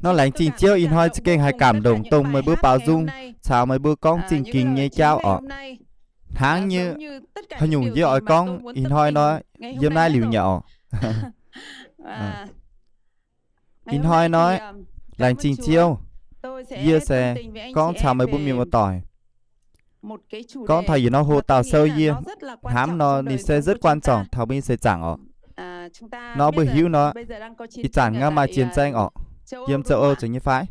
Nor laengz zingh Ziouv ih hnoi za'gengh haih cảm động dongh meih mbuo baaux nzung caux meih mbuo gorngv zingh gingx nyei jauv orqc. Hnangv nyei haaix nyungc yie oix gorngv ih hnoi nor, yiem naaiv liuz nyei orqc. Ih hnoi nor, laengz zingh Ziouv, yie se gorngv caux meih mbuo mienh muoz-doic, gorngv taux yietc norm hoc-dauh sou yie hnamv nor ninh se rất quan trọng taux mbuo nyei seix zaangc orqc. Nor mbuo hiuv nor, ih zanc ngar maaih chiến tranh orqc, yiem châu Âu zeiz nyei fai?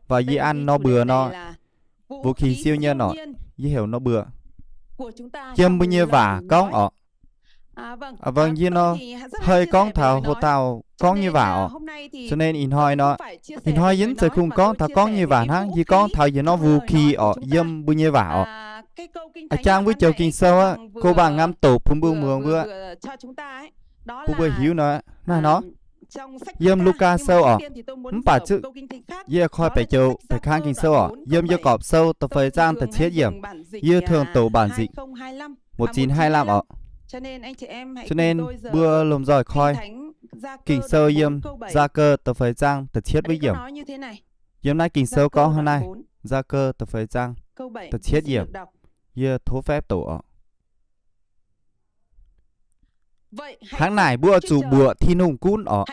Và yie an nor mbuox nor, vũ khí siêu nhân orqc, yie heuc nor mbuox, yiem mbuo nyei waac gorngv orqc. Aa, vâng, yie nor, hei gorngv taux hoc-dauh gorngv nyei waac orqc. Cho nên ih hnoi nor, ih hnoi yie mv zeiz kungx gorngv taux gorngv nyei waac hnangv, yie gorngv taux yietc norm vũ khí orqc, yiem mbuo nyei waac orqc. A'jang wuov joux Ging-Sou aqv, go bang ngam doqc bun mbuo muangx wuov, bun mbuo hiuv nor, naaiv nor, yiem Lugaa Sou orqc. Mv baac yie koi beic joux, beic kang Ging-Sou orqc, yiem Yaagorpc Sou da'feix zaang da'cietv yiemc, yie thường đọc bản dịch một chín hai lăm orqc. Cho nên mbuo lomh nzoih koi Ging-Sou yiem Gia-cơ da'feix zaang da'cietv wuov yiemc. Yiem naaiv Ging-Sou gorngv hnangv naaiv, Gia-cơ da'feix zaang da'cietv yiemc. Yie tov phép đọc orqc. Hnangv naaic mbuo oix zuqc mbuoqc Tin-Hungh gunv orqc.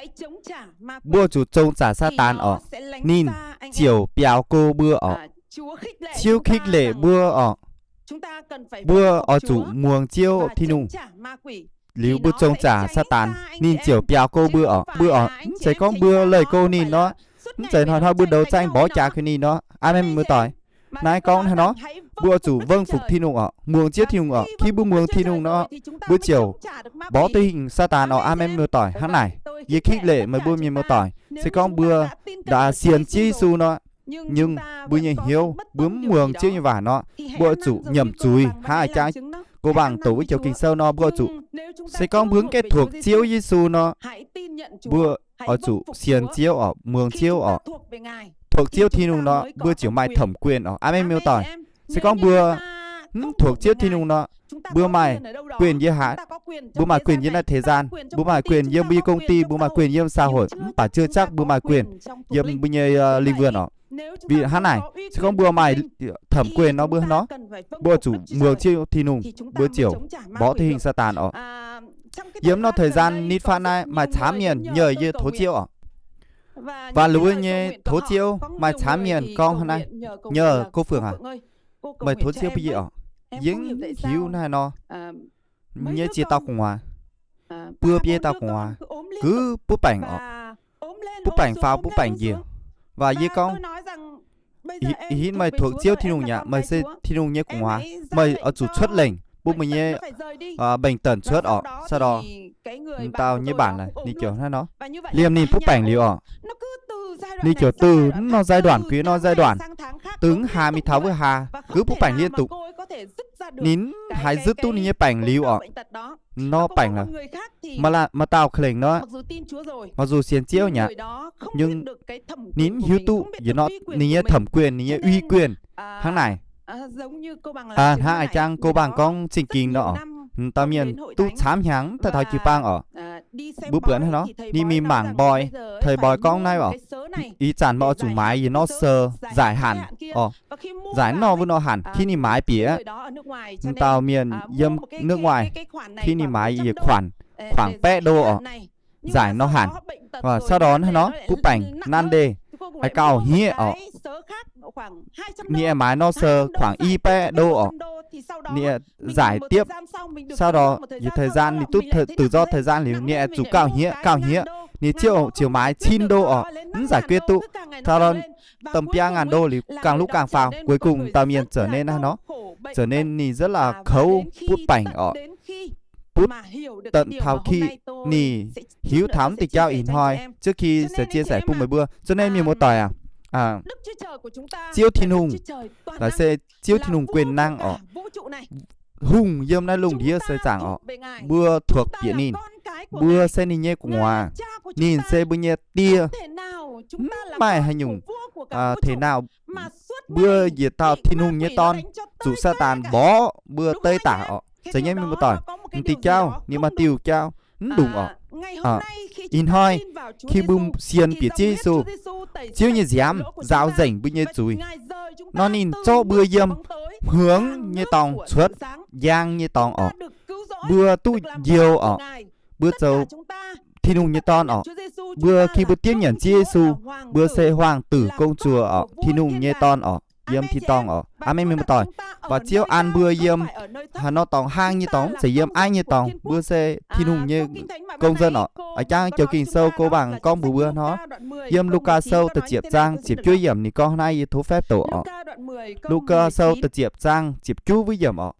Mbuo oix zuqc zong zaqc Saadaan orqc. Ninh ziouc biaux go mbuo orqc. Ziouv khích lệ mbuo orqc. Mbuo oix zuqc muangx Ziouv Tin-Hungh. Liuz mbuo zong zaqc Saadaan, ninh ziouc biaux go mbuo orqc. Mbuo orqc, mv zeiz gorngv mbuo leih go ninh nor, mv zeiz hnoi-hnoi mbuo đấu tranh mborqv jaax koi ninh nor. Aamen, muoz-doic. Naaiv gorngv hnangv nor, mbuo oix zuqc vâng phục Tin-Hungh orqc, muangx Ziouv Tin-Hungh orqc. Khi mbuo muangx Tin-Hungh nor, mbuo ziouc mborqv duqv hingh Saadaan orqc. Aamen, muoz-doic. Hnangv naaic, yie khích lệ meih mbuo mienh muoz-doic, se gorngv mbuo sienx Ziouv Yesu nor, nhưng mbuo nyei hnyouv mbuo mv muangx Ziouv nyei waac nor, mbuo oix zuqc nyiemc zuiz hnangv a'jang go bang doqc wuov joux Ging-Sou nor, mbuo oix zuqc, se gorngv mbuo mv gaengh thuộc Ziouv Yesu nor, mbuo oix zuqc sienx Ziouv orqc, muangx Ziouv orqc, thuộc Ziouv Tin-Hungh nor, mbuo ziouc maaih thẩm quyền orqc. Aamen, muoz-doic. Se gorngv mbuo mv thuộc Ziouv Tin-Hungh nor, mbuo maaih quyền yiem haaix? Mbuo maaih quyền yiem naaiv thế gian, mbuo maaih quyền yiem mbuo nyei công ty, mbuo maaih quyền yiem xã hội, mv baac chưa chắc mbuo maaih quyền yiem mbuo nyei linh vườn orqc. Vì hnangv naaic, se gorngv mbuo maaih thẩm quyền nor, mbuo hnangv nor, mbuo oix zuqc muangx Ziouv Tin-Hungh, mbuo ziouc mborqv duqv hingh Saadaan orqc. Yiem norm thời gian nitv fatv naaiv maaih camv mienh nyei yie tov Ziouv orqc. Và luz nyei tov Ziouv maaih camv mienh gorngv hnangv naaiv, nhờ cô Phượng à, meih tov Ziouv bun yie orqc. Yie mv hiuv naaiv nor, nyei ziex dauh gu'nguaaz, buo biei dauh gu'nguaaz, gux butv baengc orqc, butv baengc faaux butv baengc njiec. Và yie gorngv, ih hitv meih thuộc Ziouv Tin-Hungh aqv, meih se Tin-Hungh nyei gu'nguaaz, meih oix zuqc cuotv lengc bun meih nyei bệnh tần cuotv orqc. Sau đó, dauh nyei bản laaix ninh ziouc hnangv nor, liemh ninh butv baengc liuz orqc. Ninh ziouc từ norm giai đoạn kux norm giai đoạn, từ hlaax mingh taux wuov hlaax, gux butv baengc liên tục. Ninh mv haih zutv duqv ninh nyei baengc liuz orqc. Norm baengc laaix, maaih dauh ka'lengc nor, mặc dù sienx Ziouv nyei aqv, nhưng ninh mv hiuv duqv yietc norm ninh nyei thẩm quyền, ninh nyei uy quyền hnangv naaic. Hnangv a'jang go bang gorngv zingh gingx nor, dauh mienh duqv camv hnyangx mv daaih taux jiu-baang orqc. Mbuo buatc hnangv nor, ninh mingh mangc mboi, thầy bói gorngv naaiv orqc, ih zanc meih oix zuqc maaiz yietc norm sờ giải hẳn orqc. Giải norm wuov norm hẳn, khi ninh maaiz bieqc, dauh mienh yiem nước ngoài, khi ninh maaiz yietc khoản, khoảng baeqv đô orqc, giải norm hẳn. Sau đó hnangv nor, butv baengc năn đê, gauh hniev orqc. Ninh maaiz norm sờ khoảng i baeqv đô orqc. Ninh giải tiếp. Sau đó, yietc thời gian ninh duqv tự do thời gian liuz, ninh zuqc gauh hniev, gauh hniev. Ninh ziouc ziouc maaiz cin đô orqc, mv giải quyết duqv. Sau đó, tầm biaa ngàn đô liuz, càng lúc càng phao. Cuối cùng, dauh mienh trở nên hnangv nor, trở nên ninh rất là khéo butv baengc orqc. Butv tận thảo khi ninh hiuv taux mv deix jauv ih hnoi, trước khi sẽ chia sẻ bun meih mbuo. Cho nên mienh muoz-doic aac, Ziouv Tin-Hungh, laaix se Ziouv Tin-Hungh quyền năng orqc, hungh yiem naaiv lungh ndiev seix zaangc orqc, mbuo thuộc bieqc ninh, mbuo se ninh nyei gu'nguaaz, ninh se mbuo nyei die. Mv maaih haaix nyungc thể nào, mbuo yietc dauh Tin-Hungh nyei dorn zuqc Saadaan mborqv mbuo deix daaih orqc. Zeiz nyei mienh muoz-doic, mv diuh jauv, ninh maaih diuh jauv, mv ndongc orqc. Ih hnoi, khi mbuo sienx bieqc Ziouv Yesu, Ziouv nyei nziaamv nzaaux nzengc mbuo nyei zuiz, nor ninh zorqv mbuo yiem hmuangx nyei dorngx cuotv njang nyei dorngx orqc. Mbuo duqv njoux orqc. Mbuo zoux Tin-Hungh nyei dorn orqc. Mbuo khi mbuo dienv nyanc Ziouv Yesu, mbuo se hoang duyc gong-zuoqc orqc, Tin-Hungh nyei dorn orqc, yiem tin-dorngh orqc. Aamen, mienh muoz-doic. Mv baac Ziouv an mbuo yiem haaix norm dorngx, hlang nyei dorngx, mv zeiz yiem aiv nyei dorngx. Mbuo se Tin-Hungh nyei công dân orqc. A'jang Joux Ging-Sou go bangc gorngv mbuox mbuo hnangv nor. Yiem Lugaa Sou da'ziepc zaang ziepc juov yiemc ninh gorngv hnangv naaiv, yie tov faeqv doqc orqc. Lugaa Sou da'ziepc zaang ziepc juov wuov yiemc orqc.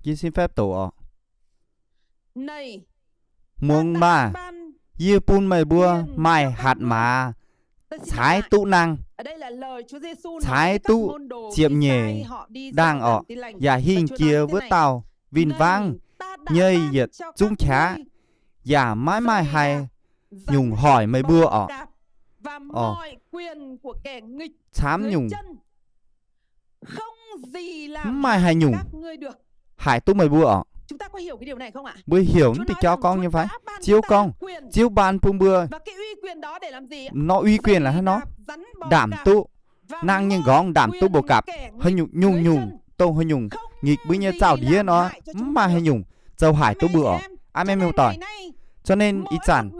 Yie xin faeqv doqc orqc. Muangx maah! Yie bun meih mbuo maaih hatc maaz, caaix duqv nangh, caaix duqv ziepc nyeic ndaangh orqc, yaac hingh jiex wuov dauh win-wangv nyei yietc zungv qaqv, yaac maiv maaih haaix nyungc hoic meih mbuo orqc. Camv nyungc, mv maaih haaix nyungc haih duqv meih mbuo orqc. Mbuo heuc naaiv diuh jauv gorngv nyei fai? Ziouv gorngv, Ziouv ban bun mbuo nor uy quyền laaix hnangv nor, ndaamv duqv nangh nyei nqorngv, ndaamv duqv mbuox gapc haaix nyungc, nyungc-nyungc, dongh haaix nyungc ngikx mbuo nyei zaux-ndiev nor, mv maaih haaix nyungc zoux haic duqv mbuo orqc. Aamen, mienh muoz-doic. Cho nên ih zanc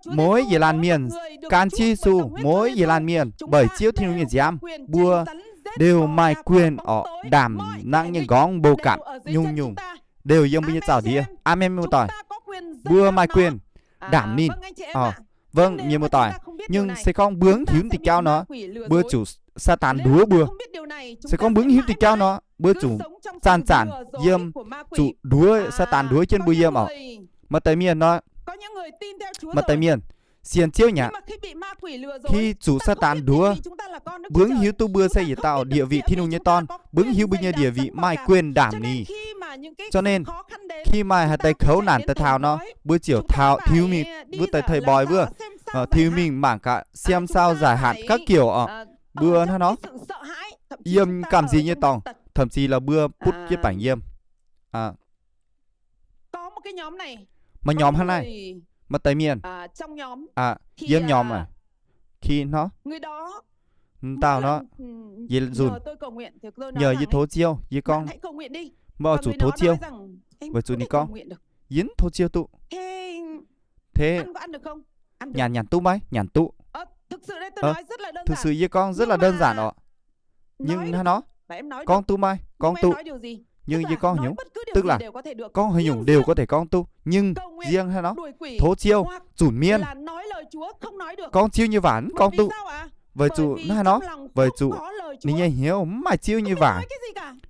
mỗi một laanh mienh gan Ziouv Yesu, mỗi một laanh mienh beic Ziouv Tin-Hungh nyei nziaamv, mbuo đều maaih quyền orqc, ndaamv nangh nyei nqorngv mbuox gapc nyungc-nyungc, đều yiem mbuo nyei zaux-ndiev. Aamen, mienh muoz-doic. Mbuo maaih quyền ndaamv ninh. Vâng, mienh muoz-doic. Nhưng se gorngv mbuo mv hiuv diuh jauv nor, mbuo zuqc Saadaan nduov mbuo. Se gorngv mbuo mv hiuv diuh jauv nor, mbuo zuqc zanc-zanc yiem, zuqc nduov, Saadaan nduov jienv mbuo yiem orqc. Maaih deix mienh nor, maaih deix mienh sienx Ziouv nyei aqv, khi zuqc Saadaan nduov, mbuo mv hiuv duqv mbuo se yietc dauh địa vị Tin-Hungh nyei dorn, mbuo mv hiuv mbuo nyei địa vị maaih quyền ndaamv ninh. Cho nên khi maaih haaix deix kouv naanc daaih taux nor, mbuo ziouc taux, thiu mingh wuov deix thầy bói wuov, thiu mingh mangc gaax, xem sao giải hạn các kiểu orqc. Mbuo hnangv nor, yiem gamh nziex nyei dorngx, thậm chí là mbuo butv jienv baengc yiem. Maaih norm hnangv naaiv, maaih deix mienh yiem norm aac, khi hnangv nor, dauh nor, yie nzunc, nhờ yie tov Ziouv, yie gorngv, meih oix zuqc tov Ziouv. Weic zuqc ninh gorngv, yie mv tov Ziouv duqv. Thế, nyanc nyanc duqv maiv? Nyanc duqv. Thực sự yie gorngv rất là đơn giản orqc. Nhưng hnangv nor, gorngv duqv maiv? Gorngv duqv. Nhưng yie gorngv haaix nyungc, tức là gorngv haaix nyungc đều có thể gorngv duqv. Nhưng riêng hnangv nor, tov Ziouv, zunc mienv, gorngv Ziouv nyei waac mv gorngv duqv. Weic zuqc hnangv nor, weic zuqc ninh nyei hnyouv mv maaih Ziouv nyei waac,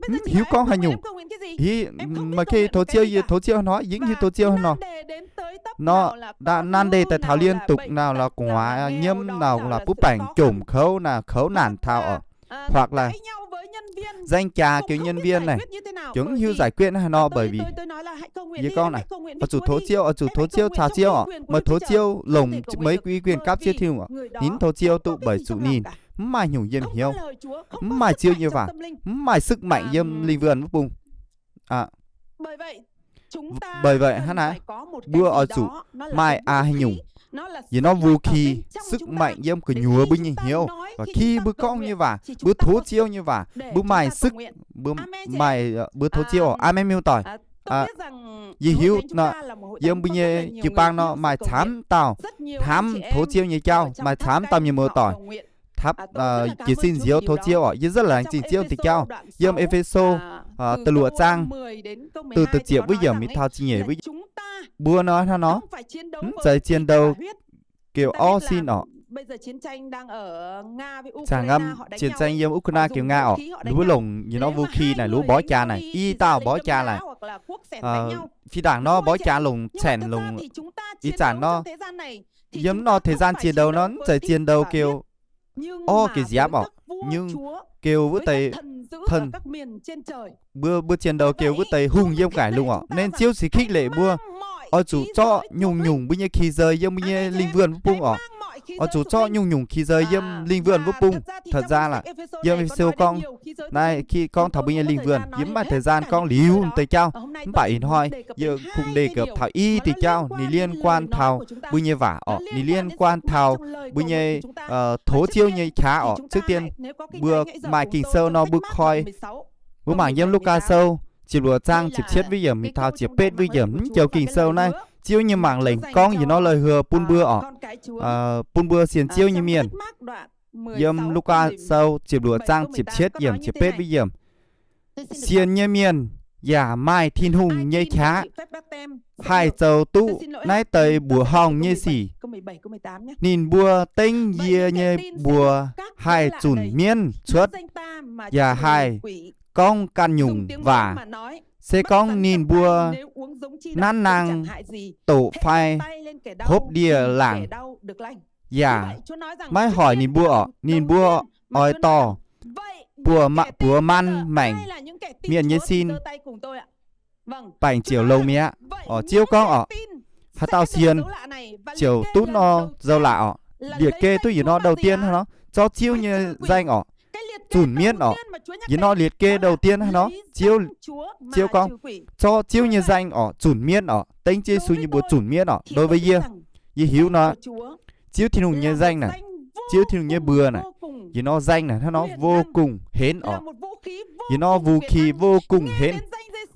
mv hiuv gorngv haaix nyungc. Maaih khi tov Ziouv, yie tov Ziouv hnangv nor, yie mv hiuv tov Ziouv hnangv nor. Nor, nan ndeic daaih taux liên tục nor là gu'nguaaz nyiemv nor là butv baengc jomc kouv nor, kouv naanc taux orqc. Hoặc là danh chả kiu nhân viên naaic, ziouc mv hiuv giải quyết haaix nor, bởi vì yie gorngv naaic, oix zuqc tov Ziouv, oix zuqc tov Ziouv, caux Ziouv orqc. Meih tov Ziouv longc meih uy quyền gapv Ziouv Tin-Hungh orqc. Ninh mv tov Ziouv duqv weic zuqc ninh mv maaih nyungc yiem hnyouv, mv maaih Ziouv nyei waac, mv maaih sức mạnh yiem linh hồn wuov bung. Bởi vậy hnangv naaiv, mbuo oix zuqc maaih aa haaix nyungc, yie nor vũ khí, sức mạnh yiem gu'nyuoz mbuo nyei hnyouv. Khi mbuo gorngv nyei waac, mbuo tov Ziouv nyei waac, mbuo maaih sức, mbuo maaih, mbuo tov Ziouv. Aamen, mienh muoz-doic. Yie hiuv nor, yiem mbuo nyei jiu-baang nor maaih camv dauh hnamv tov Ziouv nyei jauv, maaih camv dauh mienh muoz-doic hnamv, jiez sin nziouv tov Ziouv orqc. Yie rất là laengz zingh Ziouv nyei jauv. Yiem E^fe^so da'luoqc zaang, từ da'ziepc wuov yiemc mingh taux ziepc nyeic wuov yiemc, mbuo nor hnangv nor, mv zeiz chiến đấu kiểu orv sin orqc. Cangv hnamv chiến tranh yiem Ukraine kiểu Nga orqc, ninh mbuo longc nyei nor vũ khí naaic, lov bó jaa naaic, i dauh bó jaa naaic, phi đảng nor bó jaa longc cẻn longc, ih zanc nor, yiem nor thời gian chiến đấu nor mv zeiz chiến đấu kiểu orv, kiểu giám orqc, nhưng kiểu wuov deix thần, mbuo, mbuo chiến đấu kiểu wuov deix hùng yiem cải lùng orqc. Nên Ziouv se khích lệ mbuo oix zuqc zorqv nyungc-nyungc mbuo nyei khí giới yiem mbuo nyei linh hồn wuov bung orqc. Oix zuqc zorqv nyungc-nyungc kì zei yiem lingh vườn wuov bung. Thật ra là yiem Ê-phê-sô gorngv, naaiv khi gorngv taux mbuo nyei lingh vườn, yie mv maaih thời gian gorngv liuz deix jauv. Mv baac ih hnoi yie kungx đề cập taux i deix jauv ninh liên quan taux mbuo nyei waac orqc, ninh liên quan taux mbuo nyei tov Ziouv nyei qaqv orqc. Trước tiên mbuo maaih Ging Sou nor mbuo koi, mbuo mangc yiem Lugaa Sou ziepc luoqc zaang ziepc cietv wuov yiemc mingh taux ziepc betv wuov yiemc. Mv joux Ging Sou naaiv, Ziouv nyei mangc lengc gorngv yietc norm lời hứa bun mbuo orqc, bun mbuo sienx Ziouv nyei mienh. Yiem Lugaa Sou ziepc luoqc zaang ziepc cietv yiemc ziepc betv wuov yiemc, sienx nyei mienh yaac maaih Tin-Hungh nyei qaqv haih zoux duqv naaiv deix mbuoqc horngh nyei sic. Ninh mbuo dengv yie nyei mbuox haih zunc mienv cuotv, yaac haih gorngv ganh nyungc waac. Se gorngv ninh mbuo nanv naang doqc fai hopv ndie-laangc, yaac maiv hoic ninh mbuo orqc, ninh mbuo oix dorh buoz man maengc mienh nyei sin baengc ziouc longx mi'aqv. Orqc, Ziouv gorngv orqc, haaix dauh sienx ziouc duqv nor zoux laaix orqc. Liệt kê duqv yietc norm đầu tiên hnangv nor, zorqv Ziouv nyei danh orqc, zunc mienv orqc. Yietc norm liệt kê đầu tiên hnangv nor, Ziouv, Ziouv gorngv, zorqv Ziouv nyei danh orqc, zunc mienv orqc, dengv Ziouv Yesu nyei mbuox zunc mienv orqc. Đối với yie, yie hiuv nor, Ziouv Tin-Hungh nyei danh naaic, Ziouv Tin-Hungh nyei mbuox naaic, yietc norm danh naaic hnangv nor vô cùng hến orqc. Yietc norm vũ khí vô cùng hến.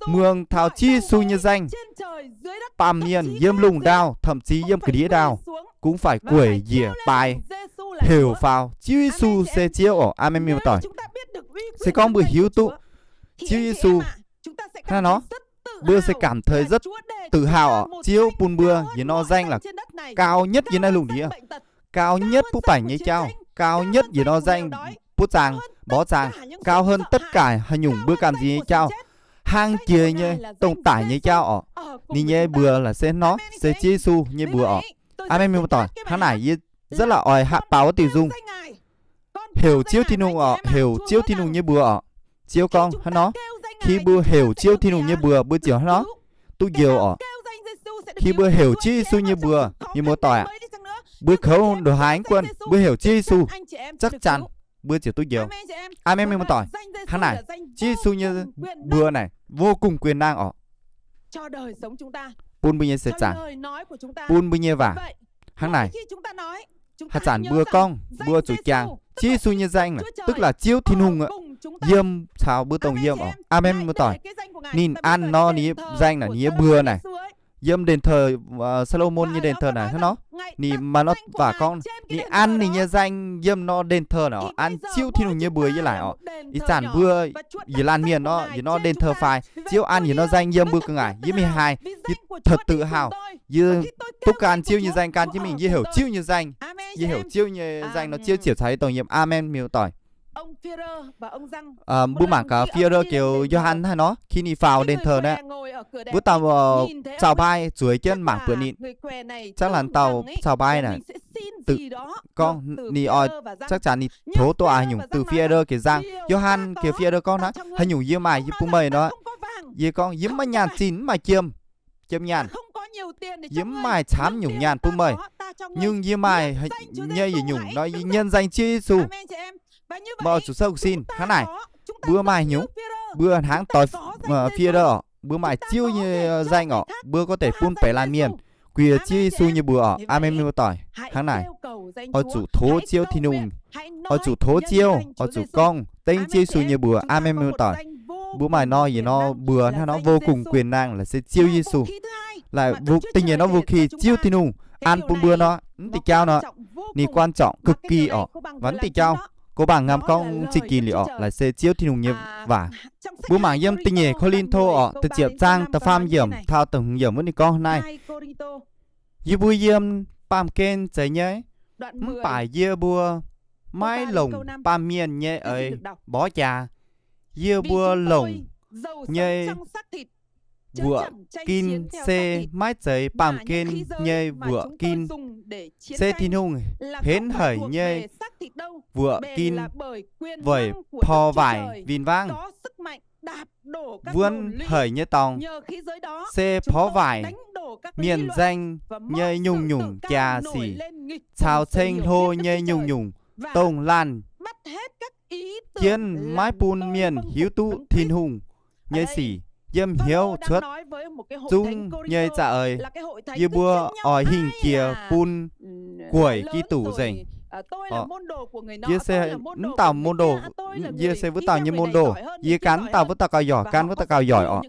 Muangx taux Ziouv Yesu nyei danh, baamh mienh yiem lungh ndau, thậm chí yiem ga'ndiev ndau, cũng phải quẩy njiec bái, heuc faaux Ziouv Yesu se Ziouv orqc. Aamen, mienh muoz-doic. Se gorngv mbuo hiuv duqv Ziouv Yesu hnangv nor, mbuo sẽ cảm thấy rất tự hào orqc. Ziouv bun mbuo yietc norm danh là cao nhất yiem naaiv lungh ndiev, cao nhất butv baengc nyei jauv, cao nhất yietc norm danh butv zaang, mborqv zaang, cao hơn tất cả haaix nyungc mbuo gamh nziex nyei jauv, hlang jiex nyei, dongh daic nyei jauv orqc. Ninh nyei mbuox laaix se hnangv nor, se Ziouv Yesu nyei mbuox orqc. Aamen, mienh muoz-doic. Hnangv naaic yie rất là oix hatc baaux wuov diuh nzung. Heuc Ziouv Tin-Hungh orqc, heuc Ziouv Tin-Hungh nyei mbuox orqc. Ziouv gorngv hnangv nor, khi mbuo heuc Ziouv Tin-Hungh nyei mbuox, mbuo ziouc hnangv nor duqv njoux orqc. Khi mbuo heuc Ziouv Yesu nyei mbuox, mienh muoz-doic aqv, mbuo kouv ndongc haaix mv guanh, mbuo heuc Ziouv Yesu, chắc chắn mbuo ziouc duqv njoux. Aamen, mienh muoz-doic. Hnangv naaic, Ziouv Yesu nyei mbuox naaic vô cùng quyền năng orqc, bun mbuo nyei seix zaangc, bun mbuo nyei waac. Hnangv naaic, haaix zanc mbuo gorngv mbuo zuqc jangx Ziouv Yesu nyei danh, tức là Ziouv Tin-Hungh yiem caux mbuo dongh yiem orqc. Aamen, mienh muoz-doic. Ninh an nor ninh nyei danh naaic, ninh nyei mbuox naaic, yiem đền thờ, Sa-lô-môn nyei đền thờ naaic hnangv nor, ninh maaih norm waac gorngv ninh an ninh nyei danh yiem norm đền thờ naaic orqc, an Ziouv Tin-Hungh nyei mbuox yiem naaic orqc. Ih zanc mbuo yietc laanh mienh nor, yietc norm đền thờ faix, Ziouv an yietc norm danh yiem mbuo ga'ngaaic, yiem mingh haaix yie thật tự hào, yie duqv gan Ziouv nyei danh gan jienv mingh, yie heuc Ziouv nyei danh, yie heuc Ziouv nyei danh nor Ziouv ziouc caux yie dongh yiem. Aamen, mienh muoz-doic. Mbuo mangc gaax Phi-e-đơ caux Yo^han haaix nor, khi ninh faaux đền thờ naaic, wuov dauh caux bai zueiz jienv mangc buatc ninh. Chắc là dauh caux bai naaic, tự, gorngv ninh oix chắc chắn ninh tov dongh haaix nyungc, tự Phi-e-đơ caux Yang, Yo^han caux Phi-e-đơ gorngv hnangv, haaix nyungc yie maaih yie bun meih nor. Yie gorngv yie mv maaih nyaanh zinh, mv maaih jiem, jiem nyaanh, yie mv maaih camv nyungc nyaanh bun meih, nhưng yie maaih nyei yietc nyungc nor yie nhân danh Ziouv Yesu. Meih oix zuqc sâu sin hnangv naaic. Mbuo maaih nyungc, mbuo hnangv doix Phi-e-đơ orqc, mbuo maaih Ziouv nyei danh orqc, mbuo có thể bun beix laanh mienh guiex Ziouv Yesu nyei mbuox orqc. Aamen, mienh muoz-doic. Hnangv naaic, oix zuqc tov Ziouv Tin-Hungh, oix zuqc tov Ziouv, oix zuqc gorngv dengv Ziouv Yesu nyei mbuox. Aamen, mienh muoz-doic. Mbuo maaih nor yietc norm mbuox hnangv nor vô cùng quyền năng laaix se Ziouv Yesu. Laaix da'nyeic norm vũ khí Ziouv Tin-Hungh an bun mbuo nor, mv diuh jauv nor, ninh quan trọng cực kỳ orqc. Mv diuh jauv, go bang ngam gorngv zingh ginx liuz orqc, laaix se Ziouv Tin-Hungh nyei waac. Mbuo mangc yiem da'nyeic Ko^lin^to orqc, da'ziepc zaang da'faam yiemc taux da'hmz yiemc wuov ninh gorngv hnangv naaiv: Yie mbuo yiem baamh gen zeiz nyei, mv baac yie mbuo maiv longc baamh mienh nyei eix mborqv jaax. Yie mbuo longc nyei wuoqc gin se maiv zeiz baamh gen nyei wuoqc gin, se Tin-Hungh henv haic nyei wuoqc gin, weic porv waaic win-wangv. Wuonv haic nyei dorngx se porv waaic mienh nzaeng nyei nyungc-nyungc jaax sic, caux ceng hlo nyei nyungc-nyungc dongh laanh jienv maiv bun mienh hiuv duqv Tin-Hungh nyei sic yiem hnyouv cuotv zungv nyei za'eix. Yie mbuo oix hingh jiex bun gueic Giduc nzengc. Yie se mv dauh môn đồ, yie se wuov dauh nyei môn đồ. Yie gan mv dauh wuov dauh gauh yoic, gan wuov dauh gauh yoic orqc.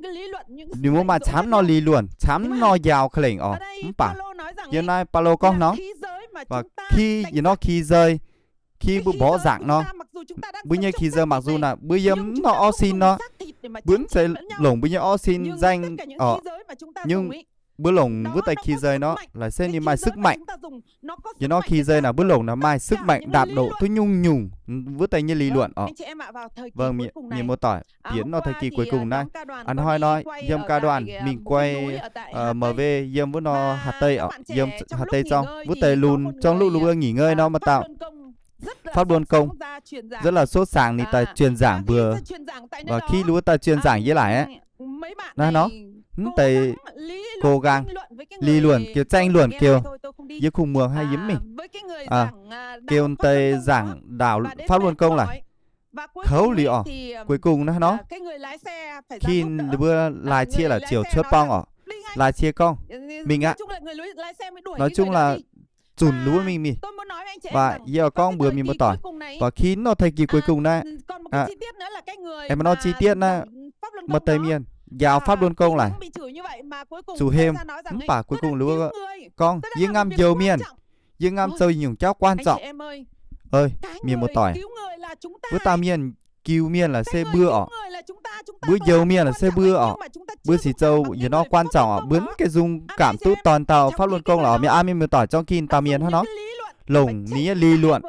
Ninh mbuo maaih camv nor lý luận, camv nor njaaux ka'lengc orqc. Mv baac yiem naaiv Baulo gorngv nor, khi yie nor khi zei, khi mbuo mborqv nzaangc nor, mbuo nyei khi zei mặc dù naaic mbuo yiem mv norm orv sin nor, mbuo mv zeiz longc mbuo nyei orv sin nzaeng orqc, nhưng mbuo longc wuov deix khi zei nor laaic se ninh maaih sức mạnh. Yie nor khi zei naaic mbuo longc naaic maaih sức mạnh đạp đổ duqv nyungc-nyungc wuov deix nyei lý luận orqc. Mienh muoz-doic, bieqc nor thời kỳ cuối cùng naaiv, a'hnoi nor yiem giai đoạn mingh guai M V yiem wuov nor Hà Tây orqc, yiem Hà Tây zorng wuov deix lunx trong lúc mbuo nghỉ ngơi nor maaih dauh pháp luân công rất là sốt sắng ninh daaih truyền giảng mbuox. Và khi ninh daaih truyền giảng yie laaic aqv, naaiv nor, mv deix cố gắng lý luận kiêu, tranh luận kiêu, yie kungx muangx haic yie mv mingh. Kiêu deix giảng đạo pháp luân công laaic, kouv liuz orqc, cuối cùng naaiv nor, khi mbuo laaix cie laaix ziouc cuotv borng orqc, laaix cie gorngv, mingh aqv. Nói chung là zunc ninh mbuo mingh mingh. Và yie gorngv mbuox mienh muoz-doic, và khi nor thời kỳ cuối cùng naaiv, aengx maaih nor chi tiết naaiv, maaih deix mienh njaaux pháp luân công laaic, zuqc hemh, mv baac cuối cùng ninh mbuo gorngv yie ngam njoux mienh, yie ngam zoux nyungc jauv quan trọng. Mienh muoz-doic, wuov dauh mienh, njoux mienh laaix se mbuo orqc, mbuo njoux mienh laaix se mbuo orqc, mbuo sic zoux yietc norm quan trọng orqc, mbuo mv gaengh dùng cảm xúc dorn taux pháp luân công lorqc. Mienh aav, mienh muoz-doic, zorng kin dauh mienh hnangv nor longc ninh nyei lý luận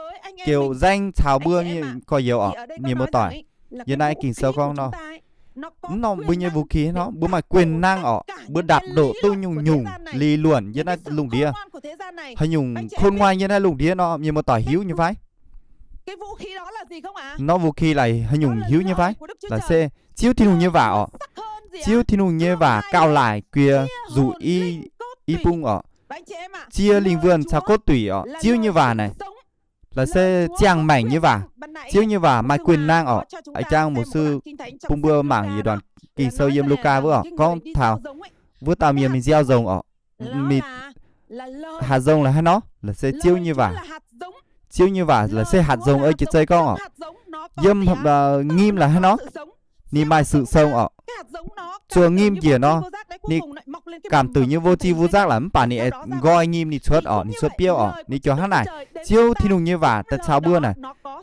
kiêu nzaeng caux mbuo nyei gorx-youz orqc, mienh muoz-doic. Yiem naaiv Ging Sou gorngv nor, mv norm mbuo nyei vũ khí hnangv nor, mbuo maaih quyền năng orqc, mbuo đạp đổ duqv nyungc-nyungc lý luận yiem naaiv lungh ndiev. Haaix nyungc khôn ngoan yiem naaiv lungh ndiev nor, mienh muoz-doic hiuv nyei fai? Norm vũ khí laaix haaix nyungc hiuv nyei fai? Laaix se Ziouv Tin-Hungh nyei waac orqc. Ziouv Tin-Hungh nyei waac gauh laaic guiex nzuqc i bung orqc. Ziouv lingh wuonh caux gotv duic orqc, Ziouv nyei waac naaic laaix se ziangh maengc nyei waac. Ziouv nyei waac maaih quyền năng orqc. A'jang mục sư bun mbuo mangc yietc đoạn Ging Sou yiem Lugaa wuov orqc, gorngv taux wuov dauh mienh mingh nziaaux nzongc orqc. Mingh haaix nzongc laaix hnangv nor, laaix se Ziouv nyei waac. Ziouv nyei waac laaix se hạt giống ei jiez zei gorngv orqc. Yiem nyim laaix hnangv nor, ninh maaih sự sống orqc. Zuov nyim njiec nor, ninh cảm tử nyei vô tri vô giác laaix mv baac ninh aengx nqoi nyim ninh cuotv orqc, ninh cuotv biouv orqc. Ninh ziouc hnangv naaic, Ziouv Tin-Hungh nyei waac daaih caux mbuo naaic,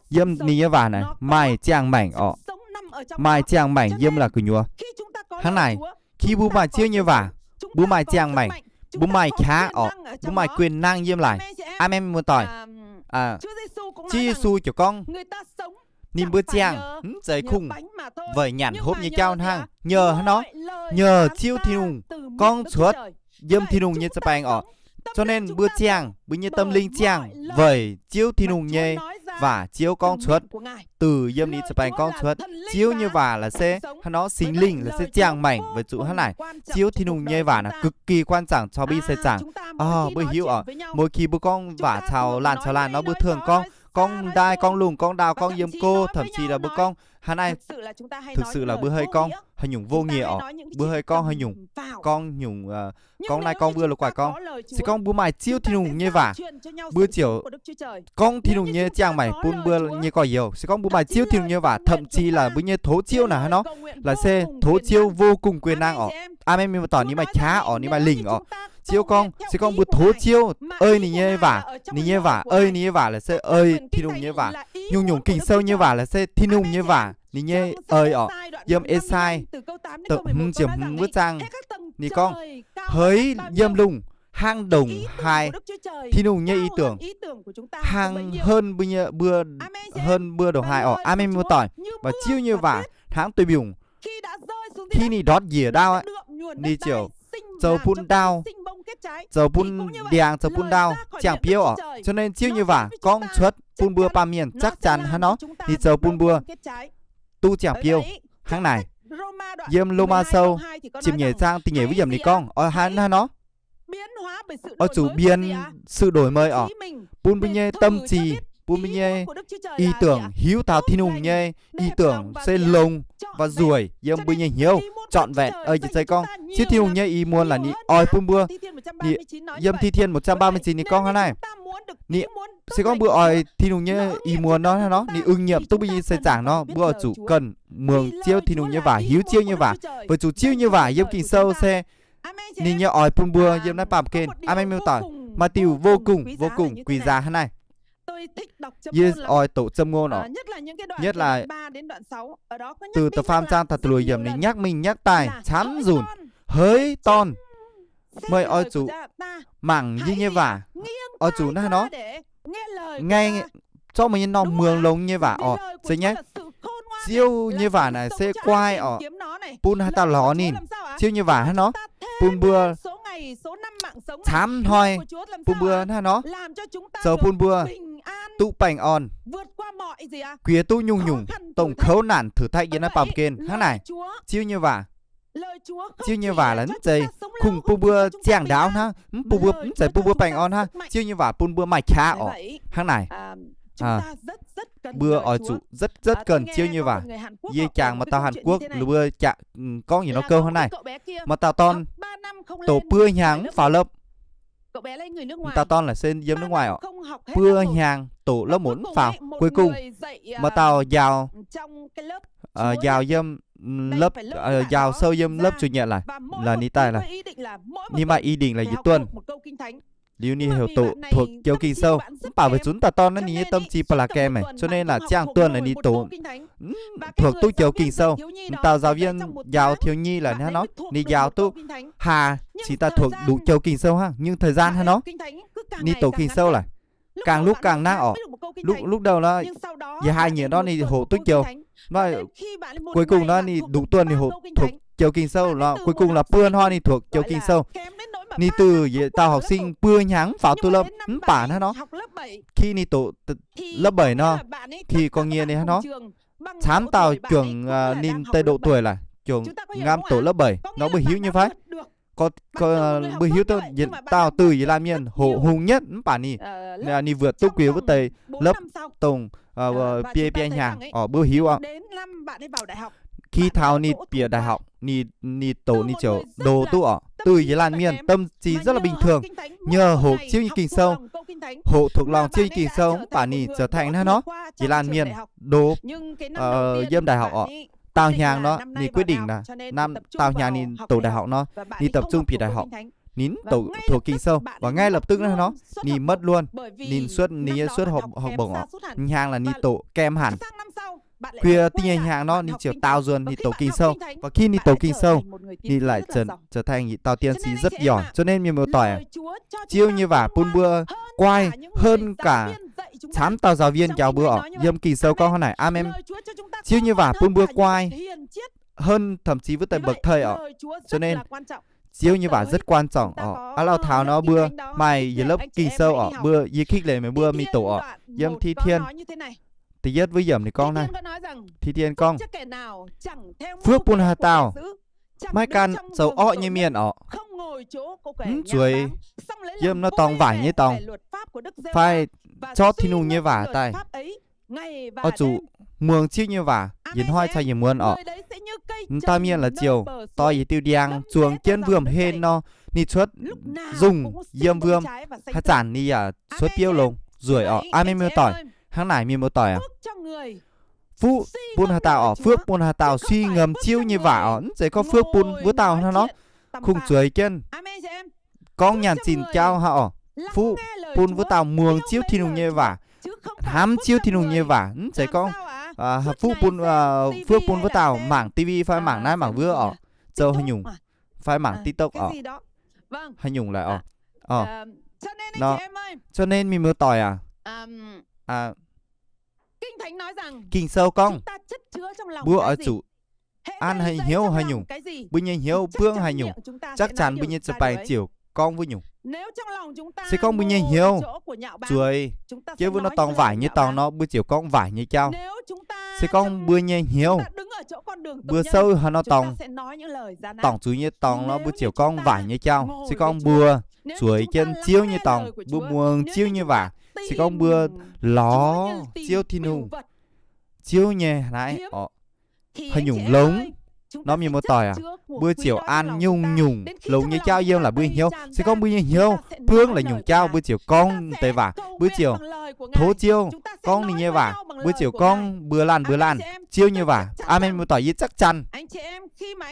yiem ninh nyei waac naaic maaih ziangh maengc orqc. Maaih ziangh maengc yiem laaix gu'nyuoz. Hnangv naaic, khi mbuo maaih Ziouv nyei waac, mbuo maaih ziangh maengc, mbuo maaih qaqv orqc, mbuo maaih quyền năng yiem laaix. Aamen, muoz-doic. Ziouv Yesu ziouc gorngv, ninh mbuo ziangh mv zeiz kungx weic nyanc hopv nyei jauv hnangv, nyei hnangv nor, nyei Ziouv Tin-Hungh gorngv cuotv yiem Tin-Hungh nyei za'baengx orqc. Cho nên mbuo ziangh, mbuo nyei tâm linh ziangh weic Ziouv Tin-Hungh nyei waac Ziouv gorngv cuotv, từ yiem ninh za'baengx gorngv cuotv. Ziouv nyei waac laaix se hnangv nor, Singx Lingh laaix se ziangh maengc weic zuqc hnangv naaic, Ziouv Tin-Hungh nyei waac naaic cực kỳ quan trọng caux mbuo nyei seix zaangc. Mbuo hiuv orqc, mỗi khi mbuo gorngv waac caux laanh caux laanh nor, mbuo thường gorngv, gorngv ndaaih, gorngv lungh, gorngv ndau, gorngv yiem go, thậm chí là mbuo gorngv hnangv naaic, thực sự là mbuo hơi gorngv haaix nyungc vô nghĩa orqc. Mbuo hơi gorngv haaix nyungc, gorngv nyungc, gorngv naaiv gorngv wuov, la'guaih gorngv, se gorngv mbuo maaih Ziouv Tin-Hungh nyei waac, mbuo ziouc gorngv Tin-Hungh nyei ziangh maengc bun mbuo nyei gorx-youz. Se gorngv mbuo maaih Ziouv Tin-Hungh nyei waac, thậm chí là mbuo nyei tov Ziouv naaic hnangv nor, laaix se tov Ziouv vô cùng quyền năng orqc. Aamen, mienh muoz-doic, ninh maaih qaqv orqc, ninh maaih lingc orqc. Ziouv gorngv, se gorngv mbuo tov Ziouv, ei ninh nyei waac, ninh nyei waac, ei ninh nyei waac laaix se ei Tin-Hungh nyei waac. Nyungc-nyungc Ging-Sou nyei waac laaix se Tin-Hungh nyei waac ninh nyei ei orqc. Yiem E^sai hmz ziepc hmz wuov zaang, ninh gorngv, heix yiem lungh hnangv ndongc haaix, Tin-Hungh nyei ý tưởng hnangv hơn mbuo, hơn mbuo ndongc haaix orqc. Aamen, mienh muoz-doic. Và Ziouv nyei waac hnangv duih mbiungc, khi ninh ndortv njiec ndaauv aqv, ninh ziouc zoux bun ndaauv, zoux bun ndiangx, zoux bun ndaauv ziangh biouv orqc. Cho nên Ziouv nyei waac gorngv cuotv bun mbuo baamh mienh chắc chắn hnangv nor, ninh zoux bun mbuo duqv ziangh biouv hnangv naaic. Yiem Lômaa Sou ziepc nyeic zaang da'nyeic wuov yiemc ninh gorngv, oix hnangv nor, Oix zuqc biến sự đổi mới oc. Bun mbuo nyei tâm trí, bun mbuo nyei ý tưởng hiuv taux Tin-Hungh nyei ý tưởng se longx và nzueic yiem mbuo nyei hnyouv trọn vẹn. Ei, se gorngv Ziouv Tin-Hungh nyei ih muonz laaix ninh oix bun mbuo, ninh, yiem Thi Thiên một trăm ba mươi chín ninh gorngv hnangv naaiv. Ninh, se gorngv mbuo oix Tin-Hungh nyei ih muonz nor, hnangv nor, ninh ưng nhiệm duqv mbuo nyei seix zaangc nor, mbuo oix zuqc cần muangx Ziouv Tin-Hungh nyei waac, hiuv Ziouv nyei waac. Weic zuqc Ziouv nyei waac yiem Ging-Sou se ninh nyei oix bun mbuo yiem naaiv baamh gen. Aamen, mienh muoz-doic, maaih diuh vô cùng, vô cùng quý giá hnangv naaiv. Yie oix doqc Giọng Ngôn oc. Nhất là từ tập Psalm zaang da'luoqc yiemc ninh nhắc mingh nhắc daaih camv nzunc: Hỡi dorn, meih oix zuqc mangc yie nyei waac. Oix zuqc hnangv nor, ngay, zorqv meih nyei norm muangx longx nyei waac oc. Se nyaiv, Ziouv nyei waac naaic se guai oc, bun haaix dauh lorz ninh. Ziouv nyei waac hnangv nor, bun mbuo camv hnoi, bun mbuo hnangv nor, zoux bun mbuo duqv baengh orn, qiex duqv nyungc-nyungc dongh kouv naanc thử thách yiem naaiv baamh gen hnangv naaic. Ziouv nyei waac, Ziouv nyei waac laaix mv zeiz kungx bun mbuo ziangh ndaauv hnangv, mv bun mbuo, mv zeiz bun mbuo baengh orn hnangv. Ziouv nyei waac bun mbuo maaih qaqv oc, hnangv naaic. Mbuo oix zuqc rất rất cần Ziouv nyei waac. Yie jangx maaih dauh Hàn Quốc, mbuo jangx, gorngv yietc norm gouv hnangv naaiv. Maaih dauh dorn doqc buo hnyangx mv faaux lớp. Dauh dorn laaix se yiem nước ngoài oc, buo hnyangx doqc lớp một mv faaux. Cuối cùng, maaih dauh njaaux, njaaux yiem, njaaux sâu yiem lớp chủ nhiệm laaix, laaix ninh daaih laaix, ninh maaih ý định laaix yietc tuần liuz ninh heuc doqc thuộc châu Kinh Sâu. Mv baac weic zuqc dauh dorn naaiv ninh nyei tâm trí ba'laqc gaengh maengc, cho nên là ziangh tuần laaix ninh doqc thuộc duqv châu Kinh Sâu. Dauh giáo viên njaaux thiếu nhi laaix hnangv nor, ninh njaaux duqv haa cingx daaih thuộc đủ châu Kinh Sâu hnangv. Nhưng thời gian hnangv nor, ninh doqc Kinh Sâu laaix, càng lúc càng năng oc. Lúc, lúc đầu nó, yie haih nyiec nor ninh hoqc duqv châu, cuối cùng nó ninh đủ tuần ninh hoqc thuộc châu Kinh Sâu, cuối cùng là buo hnoi ninh thuộc châu Kinh Sâu. Ninh từ yietc dauh học sinh buo hnyangx mv faaux duqv lớp, mv baac hnangv nor, khi ninh doqc lớp bảy nor, khi còn nhiều ninh hnangv nor, camv dauh trưởng, ninh tây độ tuổi laaix trưởng ngắm tổ lớp bảy nor, mbuo hiuv nyei fai? Mbuo hiuv duqv yietc dauh từ yietc laanh mienh hoqc hungh nhất mv baac ninh, ninh vượt duqv guiex wuov deix lớp dongh biei biei hnyangx oc, mbuo hiuv oc. Khi thảo ninh bieqc đại học, ninh, ninh doqc ninh ziouc ndo duqv oc. Từ yietc laanh mienh tâm trí rất là bình thường, nhờ hoqc Ziouv nyei Kinh Sâu, hoqc thuộc lòng Ziouv nyei Kinh Sâu mv baac ninh trở thành hnangv nor, yietc laanh mienh ndo, yiem đại học oc. Daauh hnyangx nor ninh quyết định là, năm, daauh hnyangx ninh doqc đại học nor, ninh tập trung bieqc đại học, ninh mv doqc thuộc Kinh Sâu và ngay lập tức hnangv nor ninh mất luôn, ninh suất, ninh suất học, học bổng oc. Hnyangx là ninh doqc kem hẳn. Guiex da'nyeic hnyangx nor ninh ziouc daaux nzuonx ninh doqc Kinh Sâu và khi ninh doqc Kinh Sâu, ninh lại trở, trở thành dauh tiên sĩ rất giỏi. Cho nên mienh muoz-doic, Ziouv nyei waac bun mbuo guai hơn cả camv dauh giáo viên njaaux mbuo oc. Yiem Ging-Sou gorngv hnangv naaic, aamen. Ziouv nyei waac bun mbuo guai hơn thậm chí wuov deix bậc thầy oc. Cho nên Ziouv nyei waac rất quan trọng oc. Aa, lauh taux nor mbuo maaih yietc lopv Ging-Sou oc, mbuo, yie khích lệ meih mbuo mingh doqc oc. Yiem Thi Thiên da'yietv wuov yiemc ninh gorngv naaiv, Thi Thiên gorngv, phước bun haaix dauh maiv gan zoux orqv nyei mienh oc, mv zueiz yiem nor dorngx waaic nyei dorngx, fai zorqv Tin-Hungh nyei waac daaih, oix zuqc muangx Ziouv nyei waac yietc hnoi caux yietc muonz oc. M'dauh mienh la'ziouc doix yietc diuh ndiangx zuangx jienv wuom-hlen nor, ninh cuotv nzungh yiem wuom, haaix zanc ninh yaac cuotv biouv longx nzueic oc. Aa, mienh muoz-doic, hnangv naaic mienh muoz-doic aac, fuqv bun haaix dauh oc, phước bun haaix dauh suy ngẫm Ziouv nyei waac oc. Mv zeiz gorngv phước bun wuov dauh hnangv nor kungx zueiz jienv gorngv nyaanh zinh jauv hnangv oc. Fuqv bun wuov dauh muangx Ziouv Tin-Hungh nyei waac, hnamv Ziouv Tin-Hungh nyei waac. Mv zeiz gorngv fuqv bun, phước bun wuov dauh mangc ti vi fai mangc naaiv mangc wuov oc, zoux haaix nyungc, fai mangc TikTok oc, haaix nyungc laaix oc. Cho nên mienh muoz-doic aac, Ging-Sou gorngv mbuo oix zuqc an hnyouv haaix nyungc, mbuo nyei hnyouv buangv haaix nyungc, chắc chắn mbuo nyei za'baengx ziouc gorngv wuov nyungc. Se gorngv mbuo nyei hnyouv zueiz jienv wuov nor dorngx waaic nyei dorngx nor, mbuo ziouc gorngv waaic nyei jauv. Se gorngv mbuo nyei hnyouv, mbuo souv haaix nor dorngx, dorngc zuiz nyei dorngx nor, mbuo ziouc gorngv waaic nyei jauv. Se gorngv mbuo zueiz jienv Ziouv nyei dorngx, mbuo muangx Ziouv nyei waac, se gorngv mbuo lorz Ziouv Tin-Hungh, Ziouv nyei naaiv oc, haaix nyungc longx nor, mienh muoz-doic aac, mbuo ziouc an nyungc-nyungc longx nyei jauv yiem laaix mbuo nyei hnyouv. Se gorngv mbuo nyei hnyouv buangv laaix nyungc jauv, mbuo ziouc gorngv deix waac, mbuo ziouc tov Ziouv, gorngv ninh nyei waac, mbuo ziouc gorngv mbuox laanh mbuox laanh Ziouv nyei waac. Aamen, mienh muoz-doic, yie chắc chắn.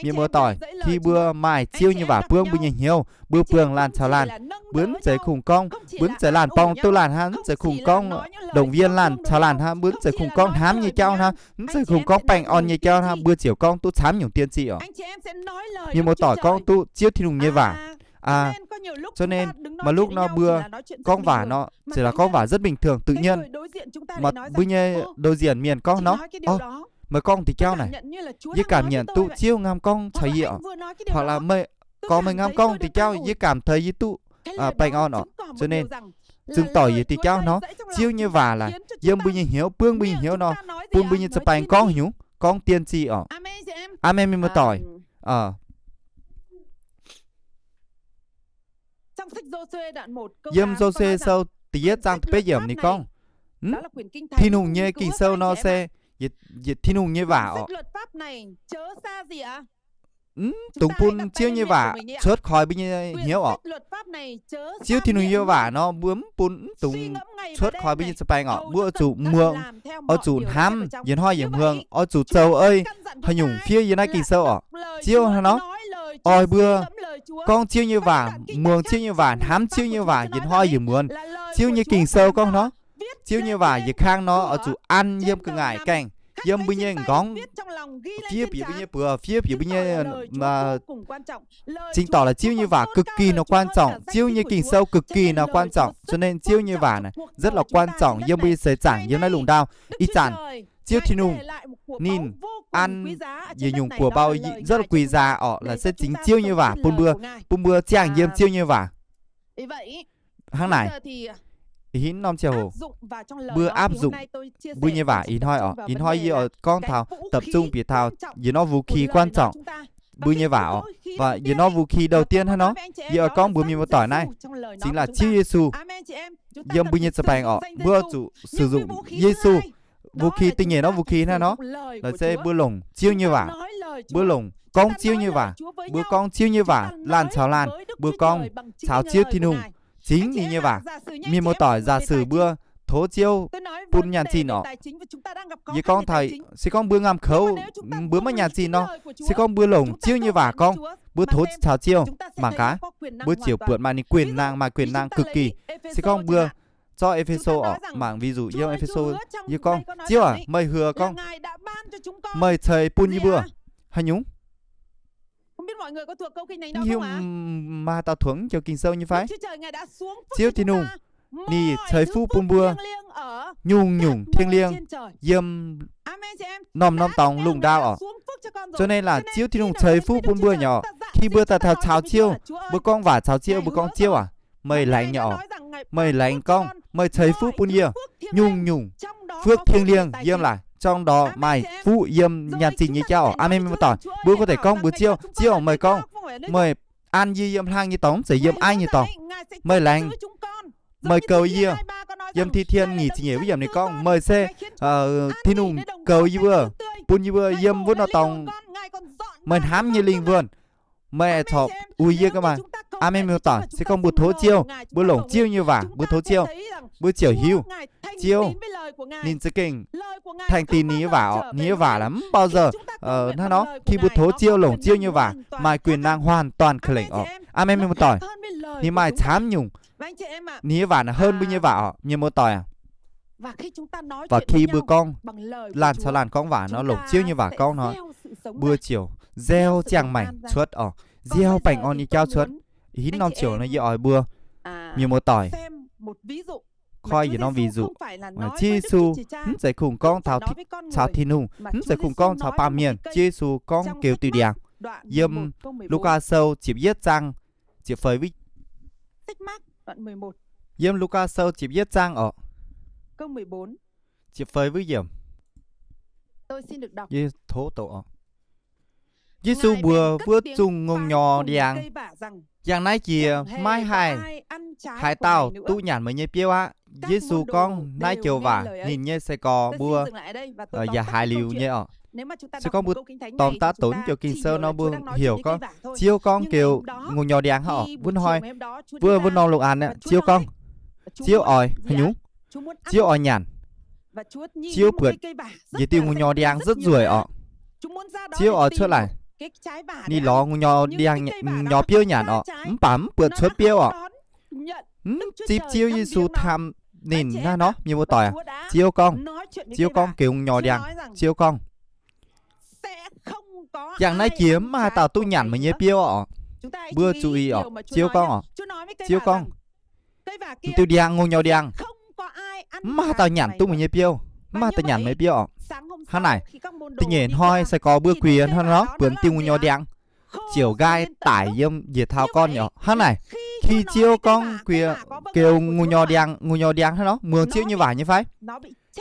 Mienh muoz-doic, khi mbuo maaih Ziouv nyei waac buangv mbuo nyei hnyouv, mbuo buangh laanh caux laanh, mbuo mv zeiz kungx gorngv, mbuo mv zeiz laanh borng duqv laanh hnangv, mv zeiz kungx gorngv động viên laanh caux laanh hnangv, mbuo mv zeiz kungx gorngv hnamv nyei jauv hnangv, mv zeiz kungx gorngv baengh orn nyei jauv hnangv, mbuo ziouc gorngv duqv camv nyungc tiên tri oc. Mienh muoz-doic, gorngv duqv Ziouv Tin-Hungh nyei waac. Cho nên, maaih lúc nor mbuo gorngv waac nor, chỉ là gorngv waac rất bình thường, tự nhiên. Mbuo nyei đối diện mienh gorngv nor, Ov, meih gorngv diuh jauv naaic, yie cảm nhận duqv Ziouv ngam gorngv caux yie oc. Hoặc là meih, gorngv meih ngam gorngv diuh jauv, yie cảm thấy yie duqv baengh orn oc. Cho nên, chứng tỏ yie diuh jauv nor, Ziouv nyei waac là yiem mbuo nyei hnyouv, buangv mbuo nyei hnyouv nor, bun mbuo nyei zac baengh gorngv haaix nyungc, gorngv tiên tri oc. Aamen, mienh muoz-doic. Yiem Sô^se Sou da'yietv zaang da'betv yiemc ninh gorngv, Tin-Hungh nyei Ging-Sou nor se Tin-Hungh nyei waac oc. Mv dungx bun Ziouv nyei waac cuotv khỏi mbuo nyei hnyouv oc. Ziouv Tin-Hungh nyei waac nor mbuo mv bun, mv dungx cuotv khỏi mbuo nyei zac baengh oc. Mbuo oix zuqc muangx, oix zuqc hnamv yietc hnoi yietc hmuangx, oix zuqc zoux ei haaix nyungc fiev yiem naaiv Ging-Sou oc. Ziouv hnangv nor oix mbuo gorngv Ziouv nyei waac, muangx Ziouv nyei waac, hnamv Ziouv nyei waac yietc hnoi yietc hmuangx. Ziouv nyei Ging-Sou gorngv nor, Ziouv nyei waac yietc kang nor oix zuqc an yiem gu'nguaaic gaengh, yiem mbuo nyei m'nqorngv, fiev bieqc mbuo nyei buoz, fiev bieqc mbuo nyei, chứng tỏ là Ziouv nyei waac cực kỳ nor quan trọng, Ziouv nyei Ging-Sou cực kỳ nor quan trọng, cho nên Ziouv nyei waac naaic rất là quan trọng yiem mbuo nyei seix zaangc yiem naaiv lungh ndau. Ih zanc Ziouv Tin-Hungh ninh an yietc nyungc của báu rất là quý giá oc, là se zingx Ziouv nyei waac bun mbuo, bun mbuo ziangh yiem Ziouv nyei waac. Hnangv naaic, ih hnoi norm ziangh hoc mbuo áp dụng mbuo nyei waac ih hnoi oc. Ih hnoi yie oix gorngv taux tập trung bieqc taux yietc norm vũ khí quan trọng mbuo nyei waac oc. Và yietc norm vũ khí đầu tiên hnangv nor, yie oix gorngv mbuox mienh muoz-doic naaiv, chính là Ziouv Yesu. Yiem mbuo nyei zac baengh oc, mbuo zuqc sử dụng Yesu. Vũ khí, da'nyeic norm vũ khí hnangv nor, là se mbuo longc Ziouv nyei waac. Mbuo longc gorngv Ziouv nyei waac. Mbuo gorngv Ziouv nyei waac laanh caux laanh. Mbuo gorngv caux Ziouv Tin-Hungh, zingx ninh nyei waac. Mienh muoz-doic, giả sử mbuo tov Ziouv bun nyaanh zinh oc. Yie gorngv taux, se gorngv mbuo ngam kouv, mbuo maiv nyaanh zinh nor, se gorngv mbuo longc Ziouv nyei waac gorngv, mbuo tov caux Ziouv, mangc gaax, mbuo ziouc buatc maaih ninh quyền năng, maaih quyền năng cực kỳ. Se gorngv mbuo zorqv E^fe^so oc, mangc ví dụ yiem E^fe^so, yie gorngv, Ziouv aac, meih hứa gorngv meih ceix bun yie mbuo haaix nyungc? Mv hiuv maaih dauh thuonc joux Ging-Sou nyei fai? Ziouv Tin-Hungh ninh ceix fuqv bun mbuo nyungc-nyungc thiêng liêng yiem norm-norm dorngx lungh ndau oc. Cho nên là Ziouv Tin-Hungh ceix fuqv bun mbuo nyei oc. Khi mbuo daaih taux caux Ziouv, mbuo gorngv waac caux Ziouv, mbuo gorngv, Ziouv aac, meih laengz nyei oc. Meih laengz gorngv meih ceix fuqv bun yie nyungc-nyungc phước thiêng liêng yiem laaix, trong đó maaih fuqv yiem nyaanh zinh nyei jauv oc. Aamen, mienh muoz-doic. Mbuo có thể gorngv mbuox Ziouv, Ziouv aac, meih gorngv meih an yie yiem hlang nyei dorngx, mv zeiz yiem aiv nyei dorngx. Meih laengz, meih goux yie. Yiem Thi Thiên nyic ziepc nyeic wuov yiemc ninh gorngv, meih se Tin-Hungh goux yie mbuo, bun yie mbuo yiem wuov norm dorngx meih hnamv nyei lingh wuonh. Meih corc uix yie gaax maah. Aamen, mienh muoz-doic. Se gorngv mbuo tov Ziouv, mbuo longc Ziouv nyei waac, mbuo tov Ziouv, mbuo ziouc hiuv Ziouv ninh za'gengh thành tín ninh nyei waac oc. Ninh nyei waac là mv bao giờ hnangv nor, khi mbuo tov Ziouv, longc Ziouv nyei waac maaih quyền năng hoàn toàn ka'lengc oc. Aamen, mienh muoz-doic. Ninh maaih camv nyungc. Ninh nyei waac naaic hơn mbuo nyei waac oc, mienh muoz-doic aac. Và khi mbuo gorngv, laanh caux laanh gorngv waac nor, longc Ziouv nyei waac gorngv nor, mbuo ziouc gieo ziangh maengc cuotv oc, gieo baengh orn nyei jauv cuotv. Ih hnoi norm ziouc nor yie oix mbuo mienh muoz-doic koi yietc norm ví dụ. Ziouv Yesu mv zeiz kungx gorngv caux Tin-Hungh, mv zeiz kungx gorngv caux baamh mienh. Ziouv Yesu gorngv kêu tih ndiangx yiem Lugaa Sou ziepc yietv zaang, ziepc feix, yiem Lugaa Sou ziepc yietv zaang oc, ziepc feix wuov yiemc. Yie tov doqc oc. Yesu mbuox wuov zungh ngongh nyorx ndiangx, Yangh naaiv jiex maiv haih haaix dauh duqv nyanc meih nyei biouv aqv. Yesu gorngv naaiv joux waac ninh nyei sai-gorx mbuo yaac haiz liuz nyei oc. Se gorngv mbuo dorh daaih doqc joux Ging-Sou nor mbuo heuc gorngv Ziouv gorngv geu ngongh nyorh ndiangx hnangv oc. Wuov hnoi, wuov, wuov norm lungh aanx aeqv, Ziouv gorngv, Ziouv oix haaix nyungc? Ziouv oix nyanc. Ziouv buatc yietc diuh ngongh nyorh ndiangx rất nzueic oc. Ziouv oix cuotv laaix, ninh lorz ngongh nyorh ndiangx, ngongh nyorh biouv nyanc oc, mv baac mv buatc cuotv biouv oc. Mv zipv Ziouv Yesu tham ninh naaiv nor, mienh muoz-doic aac. Ziouv gorngv, Ziouv gorngv geu ngongh nyorh ndiangx. Ziouv gorngv, yangh naaiv jiex mv maaih haaix dauh duqv nyanc meih nyei biouv oc. Mbuo zuqc ih oc, Ziouv gorngv oc. Ziouv gorngv, diuh ndiangx, ngongh nyorh ndiangx, mv maaih haaix dauh nyanc duqv meih nyei biouv, mv maaih haaix dauh nyanc meih biouv oc. Hnangv naaic, da'nyeic hnoi sai-gorx mbuo guiex hnangv nor buatc diuh ngongh nyorh ndiangx, ziouc nqaai daic yiem njiec taux gorn oc. Hnangv naaic, khi Ziouv gorngv guiex geu ngongh nyorh ndiangx, ngongh nyorh ndiangx hnangv nor, muangx Ziouv nyei waac nyei fai,